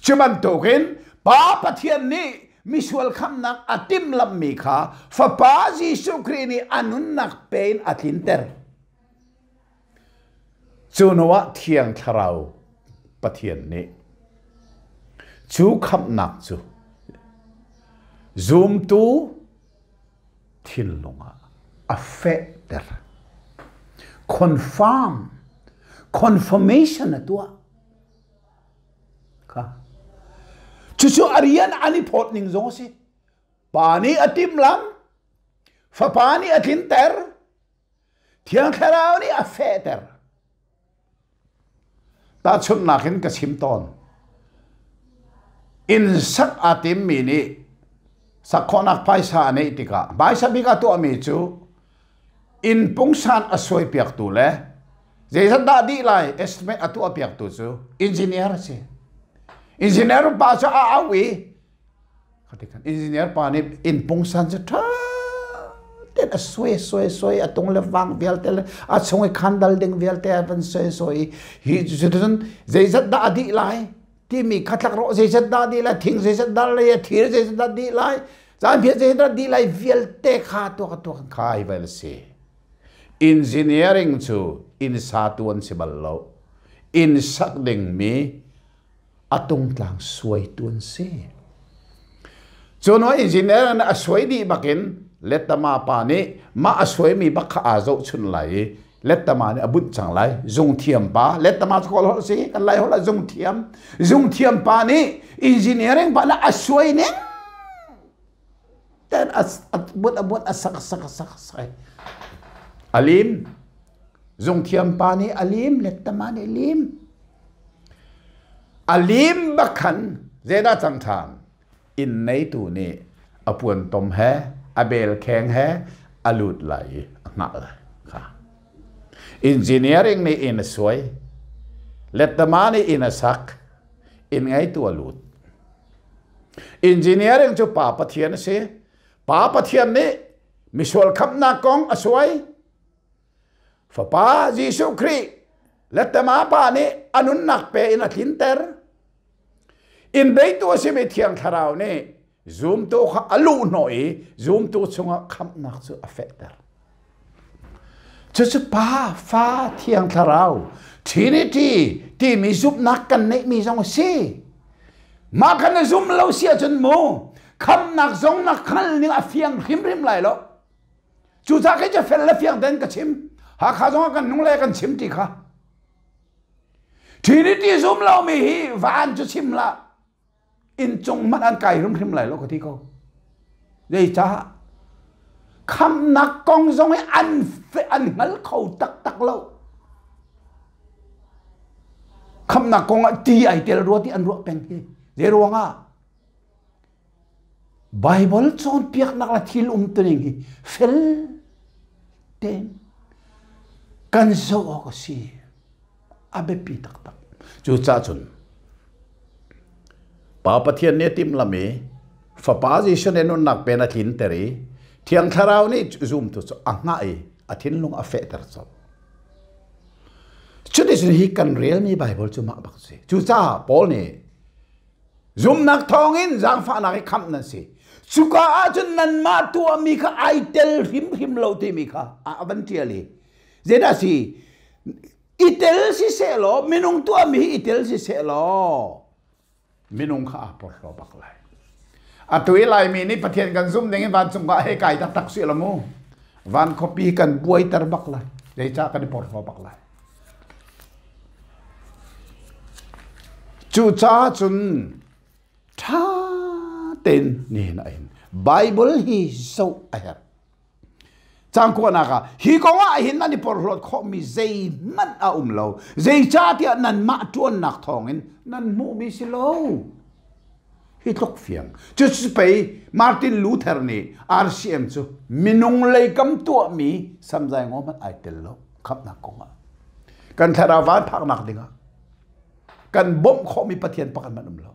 Cu bantukin Pa Pathian nih misual khamnak a timhlamhmi kha Fapa Jesuh Khrih nih a nunnak pe in a tlinter. Cu hnuah Thiang Thlarau Pathian nih cu khamhnak cu zumtu thinlung ah a fehter. Confirm, confirmation a tuah. Kha. Cucu a rian an i phawt ning zong a si. Pa nih a timhlamh, Fapa nih a tlinter, Thiang Thlarau nih a fehter. Tahchunhnak in ka chim tawn. Inn sak aa timmi nih sak khawhnak phaisa a neih tikah phaisa bik a tuahmi cu inn pungsan a suaipiaktu le zeizat dah dih lai estimate a tuahpiaktu cu engineer a si. Engineer pa cu a auh i engineer pa nih inn pungsan cu ṭha tein a suai suai suai a tung le vang vialte le a chung i khandal ding vialte a van suai suai i hi cuticun zeizat dah a dih lai timi kha tlak rawh zeizat dah dih lai thing zeizat dah lai thir zeizat dah dih lai caan phiah zeizat dah dih lai vialte kha tuak tuak kha hi vel si engineering cu inn satu an si bal lo inn sak ding mi a tungtlang suaitu an si cu no engineer a suai dih bakin lettama pa nih mah a suaimi bak kha aa zohchun lai i lettama nih a bunh cang lai zungthiam pa lettama cu kawl holh si kan lai holh ah zungthiam zungthiam pa nih engineering pa nih a suai ning ten a bunh a bunh a sak sak sak sak a lim zungthiam pa nih a lim lettama nih lim a lim bak khan zeidah cang ṭhan inn neitu nih a puantom he a belkheng he a lut lai i a hngah lai kha engineering nih inn a suai lettama nih inn a sak inn ngeitu a lut engineering cu pa pathian a si pa pathian nih misual khamhnak kong a suai Fapa Jesuh Khrih lettama pa nih a nunnak pe in a tlinter. Inn beitu a simi Thiang Thlarau nih zumtu kha a luh hnawh i zumtu chungah khamhnak cu a fehter. Cucu Pa, Fa, Thiang Thlarau, Trinity timi zumhnak kan neihmi zong a si. Mah kha na zum lo si ahcun mu khamhnak zong na hngal ning a fiang hrimhrim lai lo. Cucaah kei cu fel le fiang tein ka chim. Hakha zong ah kan nung le kan chim ti kha. Trinity zum lomi hi van cu chim la inn cung hmanh an kai hrimhrim lai lo ka ti ko. Zeicah? Khamnak kong zong hi an an hngal kho taktak lo. Khamnak kong ah ti ai tel rua ti an ruah peng hi. Zei ruangah? Baibal cawnpiaknak le thil umtuning hi fel tein kan zoh awk a si. A biapi taktak. Cucaah cun Pa Pathian nih a timhlamh i Fapa Jesuh nih nunnak pen a tlinter i Thiang Thlarau nih zumtu cu a hngah i A thinlung a fehter colh. Cuticun hi kan relmi Baibal cu mah bak si. Cucaah Paul nih zumnak thawngin zaangfahnak i khamh nan si. Cuka ahcun nanmah tuahmi kha ai tel hrimhrim lo timi kha a van ṭial i zeidah si i tel si sehlaw minung tuahmi hi i tel si sehlaw minung kha aa porhlaw bak lai. Atu i Laimi nih Pathian kan zumh ding in vancung ah hei kai taktak si lo mu. Van khuapi kan buaiter bak lai. Zeicah kan i porhlaw bak lai. Cucaah cun ṭha tein nihin ah hin Bible hi zoh a herh. Cangkuahnak ah hi kong ah hin nan i porhlawt khawhmi zeihmanh a um lo. Zeicahtiah nanmah ṭuannak thawngin nan hmuhmi si lo. Hi tluk fiang. Cucu pei Martin Luther nih RCM cu minung lei kam tuahmi samzai ngaw hmanh ai tel lo khamhnak kong ah. Kan thlarau van phaknak dingah kan bawmh khawhmi Pathian pakhat hmanh um lo.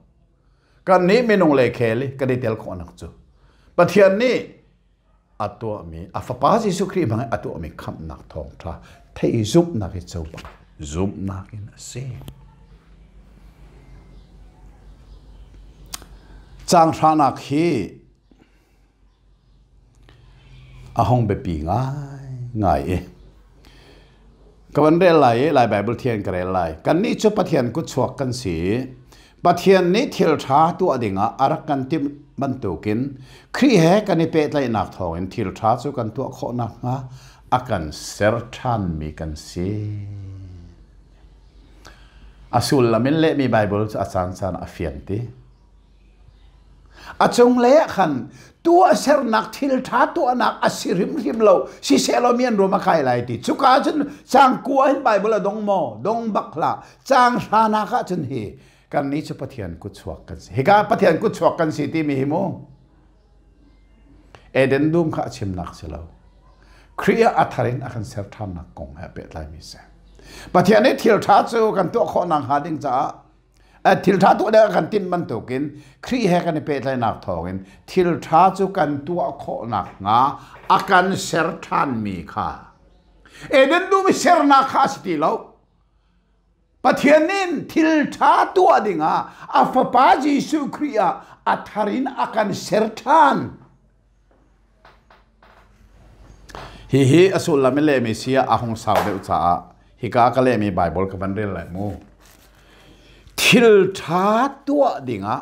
Kan nih minung lei khel i kan i tel khawhnak cu Pathian nih a tuahmi a fapa Jesuh Khrih hmang in a tuahmi khamhnak thawngṭha theih zumhnak hi co bak zumhnak in a si. Caang hranak hi a hung biapi ngai ngai i ka van rel lai i Lai Bible thian ka rel lai. Kannih cu Pathian kutchuak kan si i Pathian nih thil ṭha tuah dingah a rak kan timh bantukin Khrih he kan i pehtlaihnak thawngin thil ṭha cu kan tuah khawh nakhnga a kan ser ṭhanmi kan si. A sullam in lehmi Baibal cu a caancaan a fiang ti. A cunglei ah khan tuahsernak thil ṭha tuahnak a si hrimhrim lo sisehlaw mi an rum a kai lai ti. Cuka ah cun caang kua hin Baibal a dong maw? Dong bak hlah. Caang hranak ah cun hi kannih cu Pathian kutchuak kan si. Hika Pathian kutchuak kan si timi hi mu Eden dum kha a chimnak si lo. Khrih ah a thar in a kan ser ṭhannak kong he pehtlaimi si. Pathian nih thil ṭha cu kan tuah khawh nakhnga ding caah thil ṭha tuah ding kan tinh bantukin Khrih he kan i pehtlaihnak thawngin thil ṭha cu kan tuah khawh nakhnga a kan ser ṭhanmi kha Eden dum i sernak kha a si ti lo. Pathian nih thil ṭha tuah dingah a Fapa Jesuh Khrih ah a thar in a kan ser ṭhan. Hihi a sullam in lehmi si ah a hung sau deuh caah hika ka lehmi Baibal ka van rel lai mu. Thil ṭha tuah dingah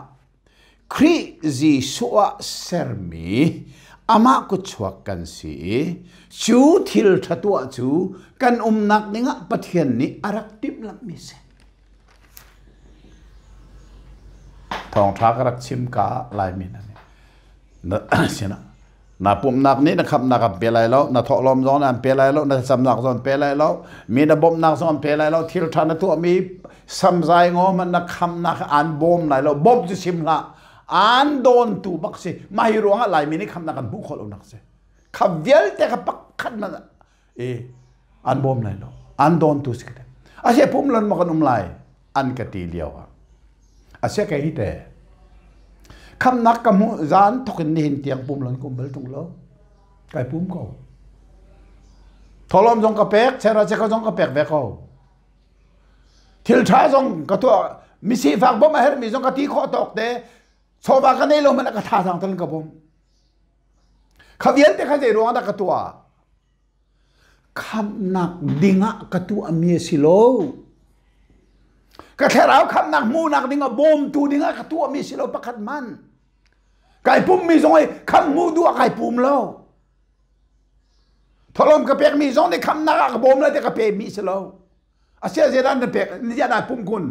Khrih Jesuh ah sermi amah kutchuak kan si i cu thil ṭha tuah cu kan umnak dingah Pathian nih a rak timhlamhmi si. Thawngṭha ka rak chim ka Laimi na sinah na pumhnak nih na khamhnak an pe lai lo na thawhlawm zong an pe lai lo na thlacamnak zong an pe lai lo mi na bawmhnak zong an pe lai lo thil ṭha na tuahmi samzai ngaw hmanh na khamhnak an bawm lai lo bawmh cu chim hlah an dawntu bak si mah hi ruangah Laimi nih khamhnak an hmuh khawh lo nak si kha vialte kha pakhat hmanh e an bawm lai lo an dawntu si ka a sia pum lon ma kan um lai an ka ti lio ah a sia kei hi te khamnak ka hmuh zan thokin nihin tiang pum lon ka um bal tung lo kai pum ko tholom zong ka pek chera cheka zong ka pek ve ko thil tha zong ka tuah misifak bom a hermi zong ka ti khawh tawk te chawva ka nei lo man ka tha thang tan ka bom Kha vialte kha zei ruang dah ka tuah? Khamhnak dingah ka tuahmi a si lo. Ka thlarau khamhnak hmuhnak dingah bawmtu dingah ka tuahmi si lo pakhat man. Kai pummi zong i khamh hmuh duh ah kai pum lo. Tholom ka pekmi zong nih khamhnak ah ka bawm lai ti ka pemi si lo. Asia zeidah na pek ziah dah pum kun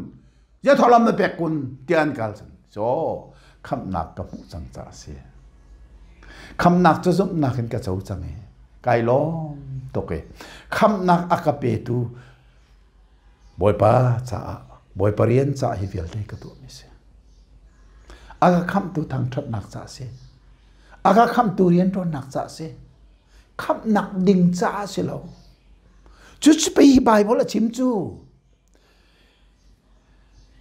ziah thawlawm na pek kun tiah an kal cun so khamhnak ka hmuh cang caah a si khamhnak cu zumhnak in ka co cang i kai lawm tuk i khamhnak a ka petu Bawipa caah Bawipa rian caah hi vialte ka tuahmi si a ka khamhtu thangṭhatnak caah si a ka khamhtu rianṭuannak caah si khamhnak ding caah si lo Cucu pei Bible a chim cu.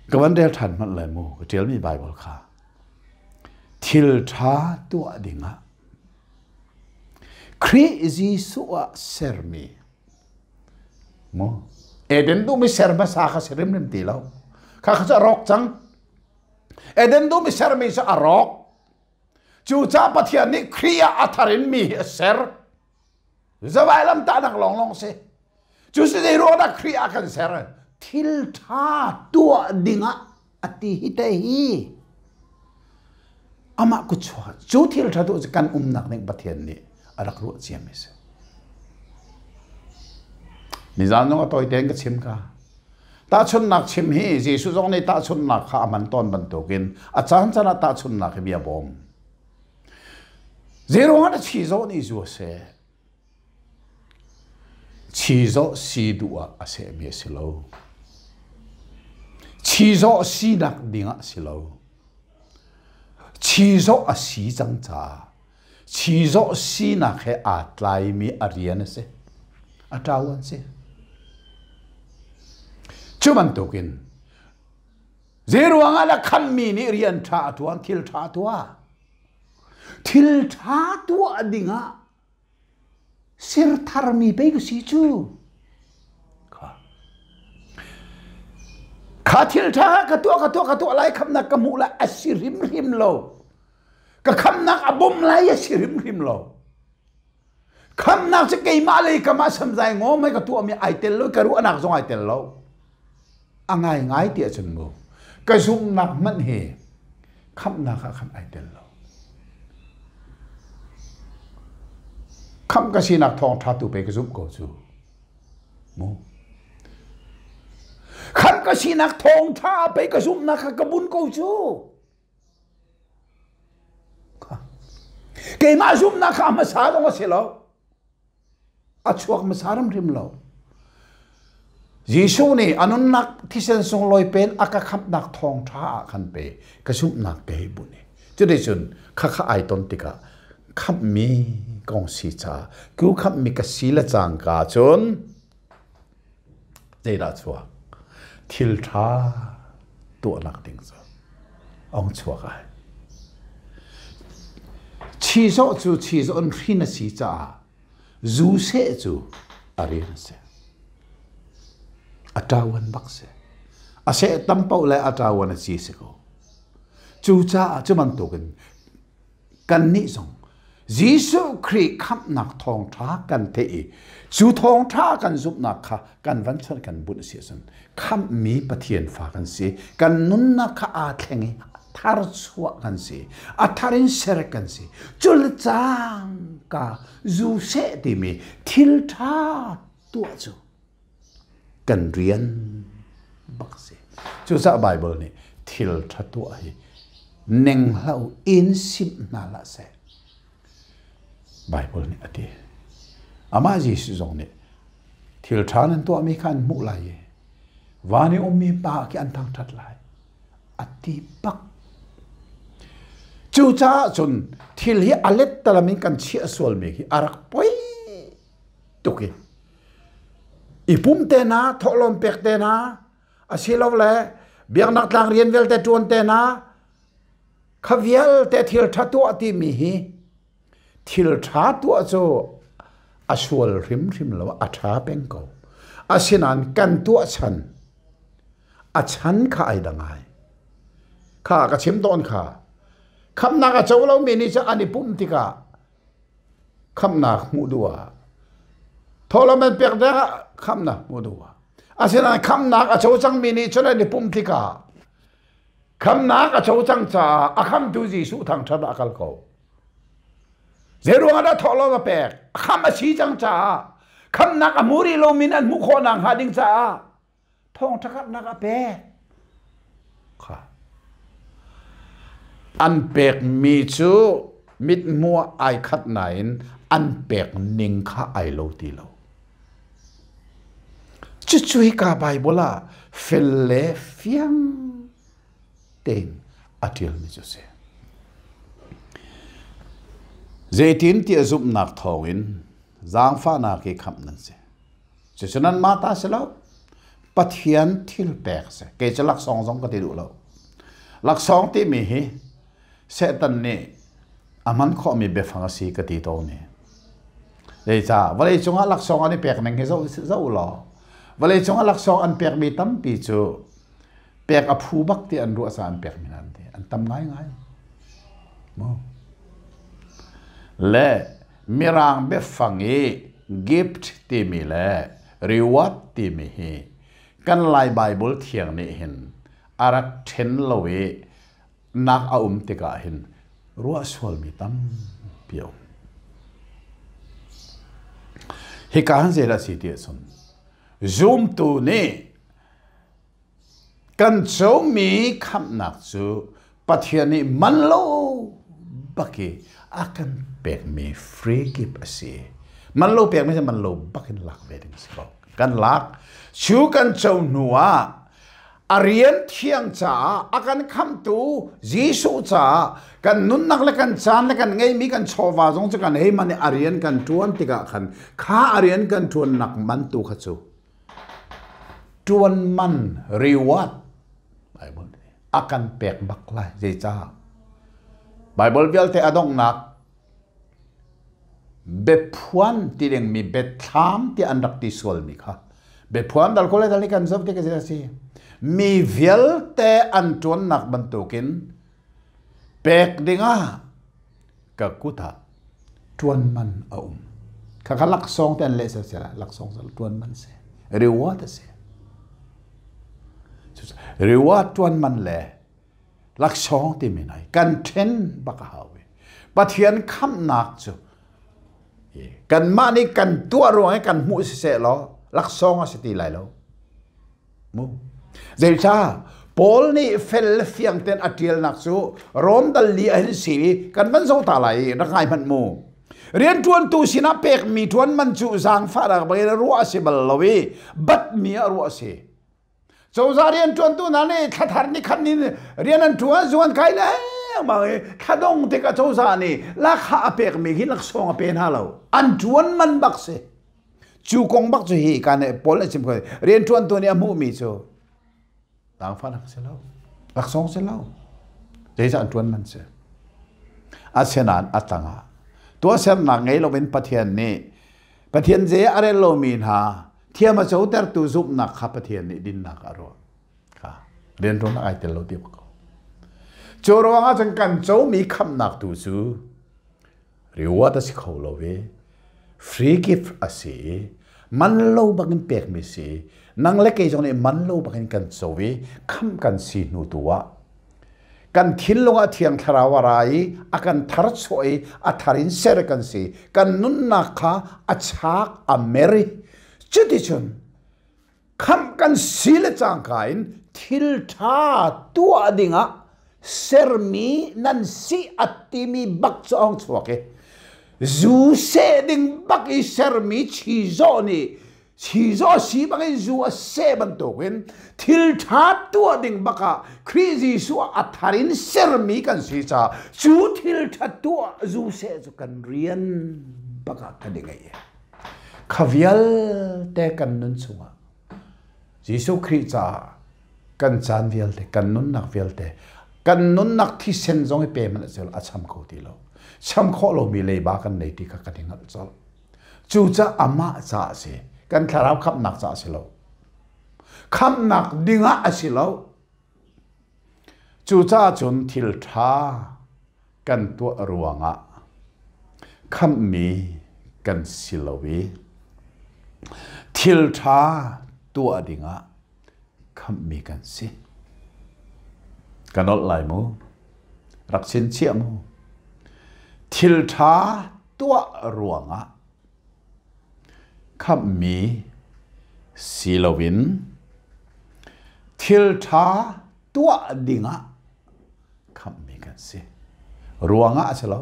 Ka van rel ṭhan hmanh lai mu, ka ṭialmi Bible kha. Thil ṭha tuah dingah Khrih Khrih Jesuh ah sermi mu Eden dum i ser hmasa kha si rimrim ti lo. Kha kha cu a rawk cang. Eden dum i sermi cu a rawk. Cucaah Pathian nih Khrih ah a thar in mi hi a ser. Zavailam tahnak lawnglawng si. Cu si zei ruang dah Khrih ah kan ser? Thil ṭha tuah dingah a ti hi te hi. Amah kutchuak cu thil ṭha tuah cu kan umnak ding Pathian nih a rak ruah ciami si. Nizan zong a tawi tein ka chim ka. Tahchunhnak chim hi Jesuh zong nih tahchunhnak kha a hman tawn bantukin a caan caan ah tahchunhnak hi bia bawm. Zeiruangah dah chizawh nih zu a seh? Chizawh si duh ah a sehmi a si lo. Chizawh sinak dingah a si lo. Chizawh a si cang caah chizawh sinak he aa tlaimi a rian a si. A ṭau an si. Cu bantukin zeiruangah dah khammi nih rian ṭha a ṭuan, thil ṭha a tuah? Thil ṭha tuah dingah ser tharmi pei ka si cu. Kha thil ṭha ka tuah ka tuah ka tuah lai khamnak ka hmuh lai a si hrimhrim lo. Ka khamnak a bawm lai a si hrimhrim lo. Khamnak cu keimah lei kam ah samzai ngawm he ka tuahmi ai tel lo ka ruahnak zong ai tel lo. A ngaingai ti ahcun mu ka zumhnak hmanh hi khamhnak ah khan ai tel lo. Khamh ka sinak thawngṭha tu pe ka zumh ko cu. Mu. Khamh ka sinak thawngṭha pei ka zumhnak kha ka bun ko cu. Keimah zumhnak kha a hmasa zong a si lo. A chuak hmasa hrimhrim lo. Jesuh nih a nunnak thisen sunglawi pen a ka khamhnak thawngṭha ah khan pe ka zumhnak ka hei bunh i cuticun khakha ai ton tikah khamhmi kong si caah ku khamhmi ka si le cangka cun Zeidah chuak? Thil ṭha tuahnak ding cu ong chuak ai. Chizawh cu chizawh in hrin a si caah zu seh cu a rian a si. A ṭawan bak si. A seh tam paoh le a ṭawan a ci si ko. Cucaah cu bantukin kannih zong Jesuh Khrih khamhnak thawngṭha kan theih i cu thawngṭha kan zumhnak kha kan van chawnh kan bunh a si ahcun khamhmi Pathian fa kan si. Kan nunnak kha aa thleng i tharchuah kan si. A thar in ser kan si. Cul cangka zu seh timi thil ṭha tuah cu kan rian bak si. Cucaah Baibal nih thil ṭha tuah hi neng hlah u, in simh hna hlah seh. Baibal nih a ti. Amah Jesuh zong nih thil ṭha nan tuahmi kha an hmuh lai i van i ummi pa khi an thangṭhat lai a ti bak. Cucaah cun thil hi a lettalam in kan chiah sualmi hi a rak poi tuk i i pum te hna thawhlawm pek te hna asilole biaknak tlang rian vialte ṭuan te hna kha vialte thil ṭha tuah timi hi thil ṭha tuah cu a sual hrimhrim lo a ṭha peng ko asinain kan tuah chan a chan kha ai dang ai kha ka chim tawn kha khamnak a co lomi nih cu an i pumh tikah khamnak hmuh duh ah thawhlawm an pek dek ah khamnak hmuh duh ah asinain khamnak a co cangmi nih cun an i pumh tikah khamnak a co cang caah a khamtu Jesuh thangṭhat ah a kal ko zeiruang ah dah thawhlawm a pek a kham a si cang caah khamnak a hmu rih lomi an hmuh khawh nakhnga ding caah thawngṭha karhnak a pek kha an pekmi cu mithmuh ai khat nain an pek ning kha ai lo ti lo cucu hika Bible ah fel le fiang tein a ṭialmi cu a si zeitin tiah zumhnak thawngin zaangfahnak i khamh nan si Cucu nanmah ta si lo. Pathian thil pek si. Kei cu laksawng zong ka ti duh lo. Laksawng timi hi Satan nih a hman khawhmi biafang a si ka ti tawn i. Zeicah vawlei cungah laksawng an i pek ning hi zoh zoh law vawlei cungah laksawng an pekmi tampi cu pek a phu bak ti an ruah caah an pekmi hna an ti. An tam ngaingai. Mu. Le mirang biafang i gift timi le reward timi hi kan Lai Bible thiang nih hin a rak ṭhen lo i nak a um tikah hin ruah sualmi tampi a um. Hika han zeidah si ti ahcun zumtu nih kan comi khamhnak cu Pathian nih man lo bak i a kan pekmi free gift a si. Man lo pekmi cu man lo bak in lak ve ding a si ko. Kan lak. Cu kan co hnu ah a rian thiang caah a kan khamtu Jesuh caah kan nunnak le kan caan le kan ngeimi kan chawva zong cu kan hei man i a rian kan ṭuan tikah khan kha a rian kan ṭuannak man tu kha cu ṭuan man reward Bible a kan pek bak lai zeicah Bible vialte a donghnak Biaphuan ti dingmi biathlam ti an rak ti sualmi kha biaphuan dal ko le dal kan zoh tik a si. Mi vialte an ṭuannak bantukin pek dingah ka kut ah ṭuan man a um. Khakha laksawng te an leh sel sel laksawng sel ṭuan man si. Reward a si. Reward ṭuan man le laksawng timi hna hi kan ṭhen bak a hau i Pathian khamhnak cu kanmah nih kan tuah ruang i kan hmuh siseh law laksawng a si ti lai lo mu zeicah Paul nih fel le fiang ten a ṭialnak cu Rom dal li a hin si i kan van zo ta lai i rak ngai hmanh mu rianṭuantu sinah pekmi ṭuan man cu zaangfahnak bangin ruah a si bal lo i batmi ah ruah a si Cozah rianṭuantu hna nih thlathar ni khat ni rian an ṭuan zuan kai lengmang i thladong tikah cozah nih lakha a pekmi hi laksawng a pe hna lo. An ṭuan man bak si. Cu kong bak cu hi ka nih Paul nih chim ko rianṭuantu nih a hmuhmi cu zaangfahnak si lo. Laksawng si lo. Zeicah an ṭuan man si. Asinain a tangah tuahsernak ngei loin Pathian nih Pathian zei a rel lomi hna thiam a cotertu zumhnak kha Pathian nih dinnak a ruah. Kha rianṭuannak ai tel lo ti ko. Cu ruangah cun kan comi khamhnak tu cu reward a si kho lo i free gift a si i man lo bangin pekmi si nang le kei zong nih man lo bangin kan co i khamh kan si hnu tu ah Kan thinlung ah Thiang Thlarau a ra i a kan tharchuah i a thar in ser kan si. Kan nunnak kha a chak a mer i cuticun khamh kan si le cangka in thil ṭha tuah dingah sermi nan si a timi bak cu a hung chuak i zu seh ding bak i sermi chizawh nih Chizawh si bangin zu a seh bantukin thil ṭha tuah ding bakah Khrih Jesuh ah a thar in sermi kan si caah cu thil ṭha tuah zu seh cu kan rian bakah kan i ngeih. Kha vialte kan nun chungah Jesuh Khrih caah kan caan vialte, kan nunnak vialte, kan nunnak thisen zong i pe hmanh a cham kho ti lo. Cham khawh lomi leiba kan nei ti kha kan i hngalh colh. Cucaah amah caah a si. Kan thlarau khamhnak caah a si lo. Khamhnak dingah a si lo. Cucaah cun thil ṭha kan tuah ruangah khamhmi kan si lo i thil ṭha tuah dingah khamhmi kan si. Ka nolh lai mu. Rak chinchiah mu. Thil ṭha tuah ruangah khamhmi si loin thil ṭha tuah dingah khamhmi kan si. Ruangah a si lo,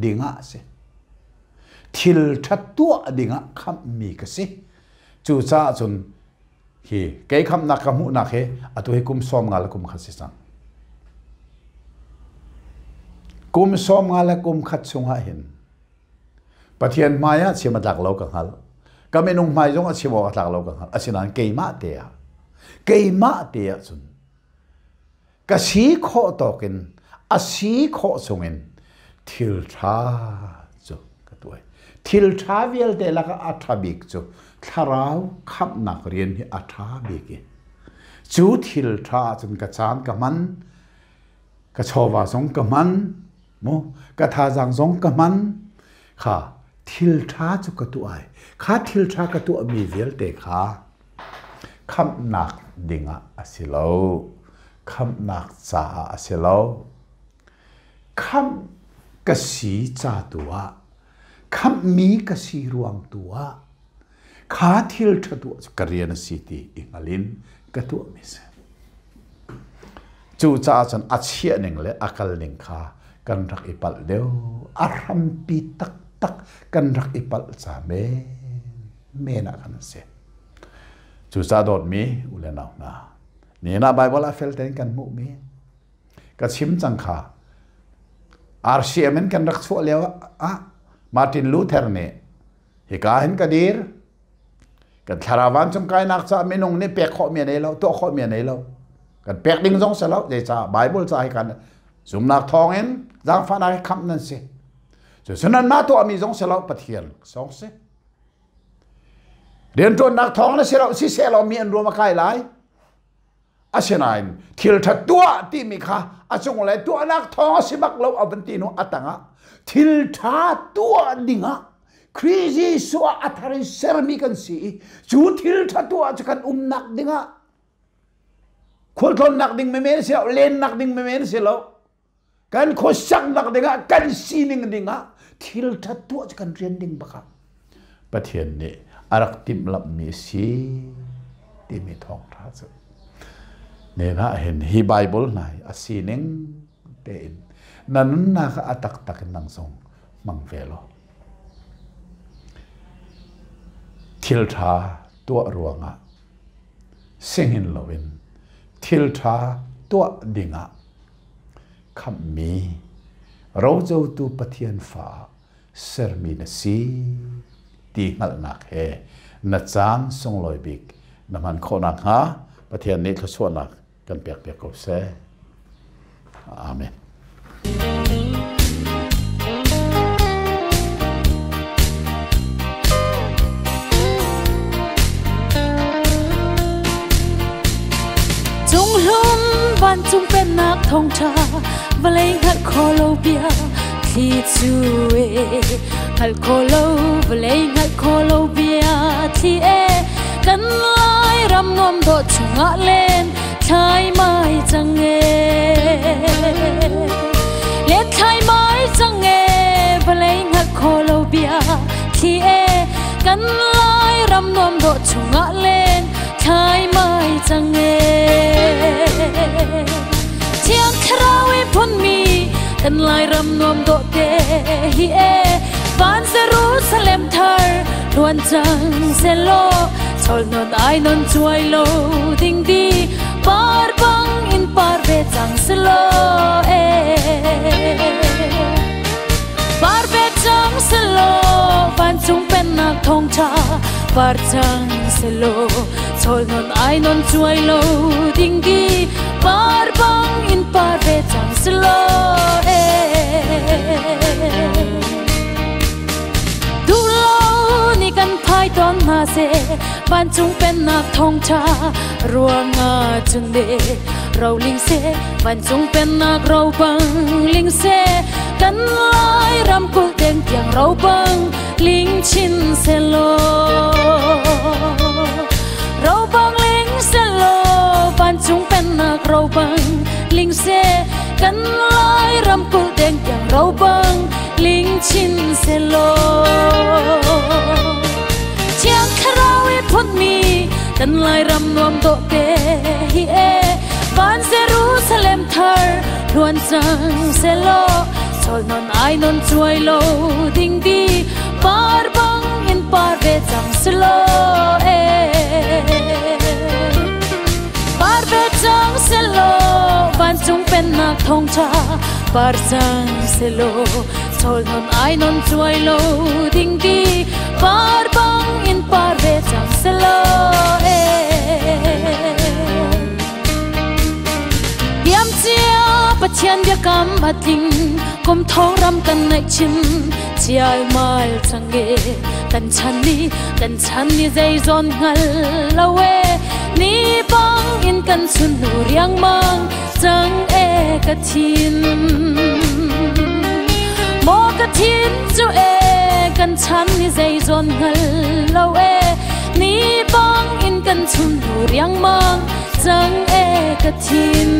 dingah a si. Thil ṭha tuah dingah khamhmi ka si. Cucaah cun hi kei khamhnak ka hmuhnak hi atu hi kum 50 le kum khat si cang. Kum 50 le kum khat chungah hin Pathian hmai ah chim a tlak lo ka hngalh. Ka minung hmai zong a chim awk a tlak lo ka hngalh. Asinain keimah te ah keimah te ah cun ka si khawh tawk in a si khawh chungin thil ṭha cu ka tuah. tuah. Thil ṭha vialte lakah a ṭha bik cu thlarau khamhnak rian hi a ṭha bik i cu thil ṭha ahcun ka caan ka hman, ka chawva zong ka hman, mu ka thazaang zong ka hman. Kha thil ṭha cu ka tuah ai. Kha thil ṭha ka tuahmi vialte kha khamhnak dingah a si lo. Khamhnak caah a si lo. Khamh ka si ca tu ah, khamhmi ka si ruang tu ah, kha thil ṭha tuah cu ka rian a si ti i hngal in ka tuahmi a si. Cucaah cun a chiah ning le a kal ning kha kan rak i palh deuh. A hrampi taktak kan rak i palh ca menmen ah khan a si. Cucaah dawtmi u le nau hna, nihin ah Baibal ah fel tein kan hmuhmi ka chim cang kha RCM in kan rak chuah lio ah Martin Luther nih hika hin ka dir kan thlarau vancung kainak caah minung nih pek khawhmi a nei lo tuah khawhmi a nei lo kan pek ding zong si lo zeicah Bible ca hi kan zumnak thawngin zaangfahnak hi khamh nan si cucu nanmah tuahmi zong si lo Pathian song si rianṭuannak thawng na si lo siseh law mi an ruam a kai lai Asinain thil ṭha tuah timi kha a cunglei tuahnak thawng a si bak lo a van ti hnu a tangah thil ṭha tuah dingah Khrih Jesuh ah a thar in sermi kan si i cu thil ṭha tuah cu kan umnak dingah khualtlawnnak ding menmen si lo lennak ding menmen si lo kan khuasaknak dingah kan sining dingah thil ṭhat tuah cu kan rian ding bak ah Pathian nih a rak timhlamhmi a si timi thawngṭha cu nen ah hin hi Bible hna hi a sining tein na nunnak ah a taktak in nang zong hmang ve law thil ṭha tuah ruangah singin loin thil ṭha tuah dingah khamhmi rocotu Pathian fa ah sermi na si ti hngalhnak he na caan sunglawi bik na hman khawh nakhnga Pathian nih thluachuahnak kan pekpiak ko seh. Amen. Cunghlum vancung pennak thawngṭha vawlei hngalh kho lo bia thli cu e hngalh kho lo vawlei hngalh kho lo bia thli e kan lai ram nuam dawh chungah len thlai mai cang e len thlai mai cang e vawlei hngalh kho lo bia thli e kan lai ram nuam dawh chungah len thlai mai cang e Thiang Thlarau i phunmi kan Lairam nuam dawh te hi e van Jerusalem thar luan cang selaw chol non ai non chuai lo ding di par bang in par ve cang selaw e Par ve cang selaw vancung pennak thawngṭha par cang selaw chawl non ai non cuai lo ding di par bang in par ve cang selaw e Duh lo ni kan phai tawn hna seh vancung pennak thawngṭha ruangah cun de roling seh vancung pennak ro bang ling seh kan lai ram kulh deng tiang ro bang ling chin selaw ro bang ling selaw vancung pennak ro bang ling seh kan lai ram kulh deng tiang ro bang ling chin selaw Thiang Thlarau i phunmi kan Lairam nuam dawh te hi e van Jerusalem thar hluan cang selaw chol non ai non chuai lo ding di par bang in par ve cang selaw e par ve cang selaw vancung pennak thawngṭha par cang selaw chol non ai non chuai lo ding di par bang in par ve cang selaw e Diam cia. Pathian biakam a tling, kum thong ram kan naih chin chialmal cang e. Kan chan ni, kan chan ni zeizawn hngal lo e, ni bang in kan chun nu riangmang cang e. Ka thin maw ka thin cu e, kan chan ni zeizawn hngal lo e, ni bang in kan chun nu riangmang cang e. Ka thin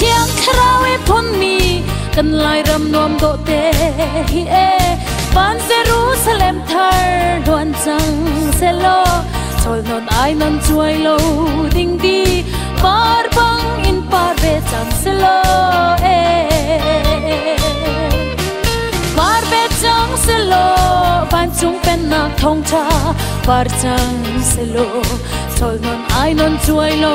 Thiang Thlarau e phun mi kan Lairam nuam dawh te hi e, van Jerusalem thar luan cang selaw, chol non ai non chuai lo ding di par bang in par ve cang selaw e, par ve cang selaw, vancung pennak thawngtha par cang selaw, chol non ai non chuai lo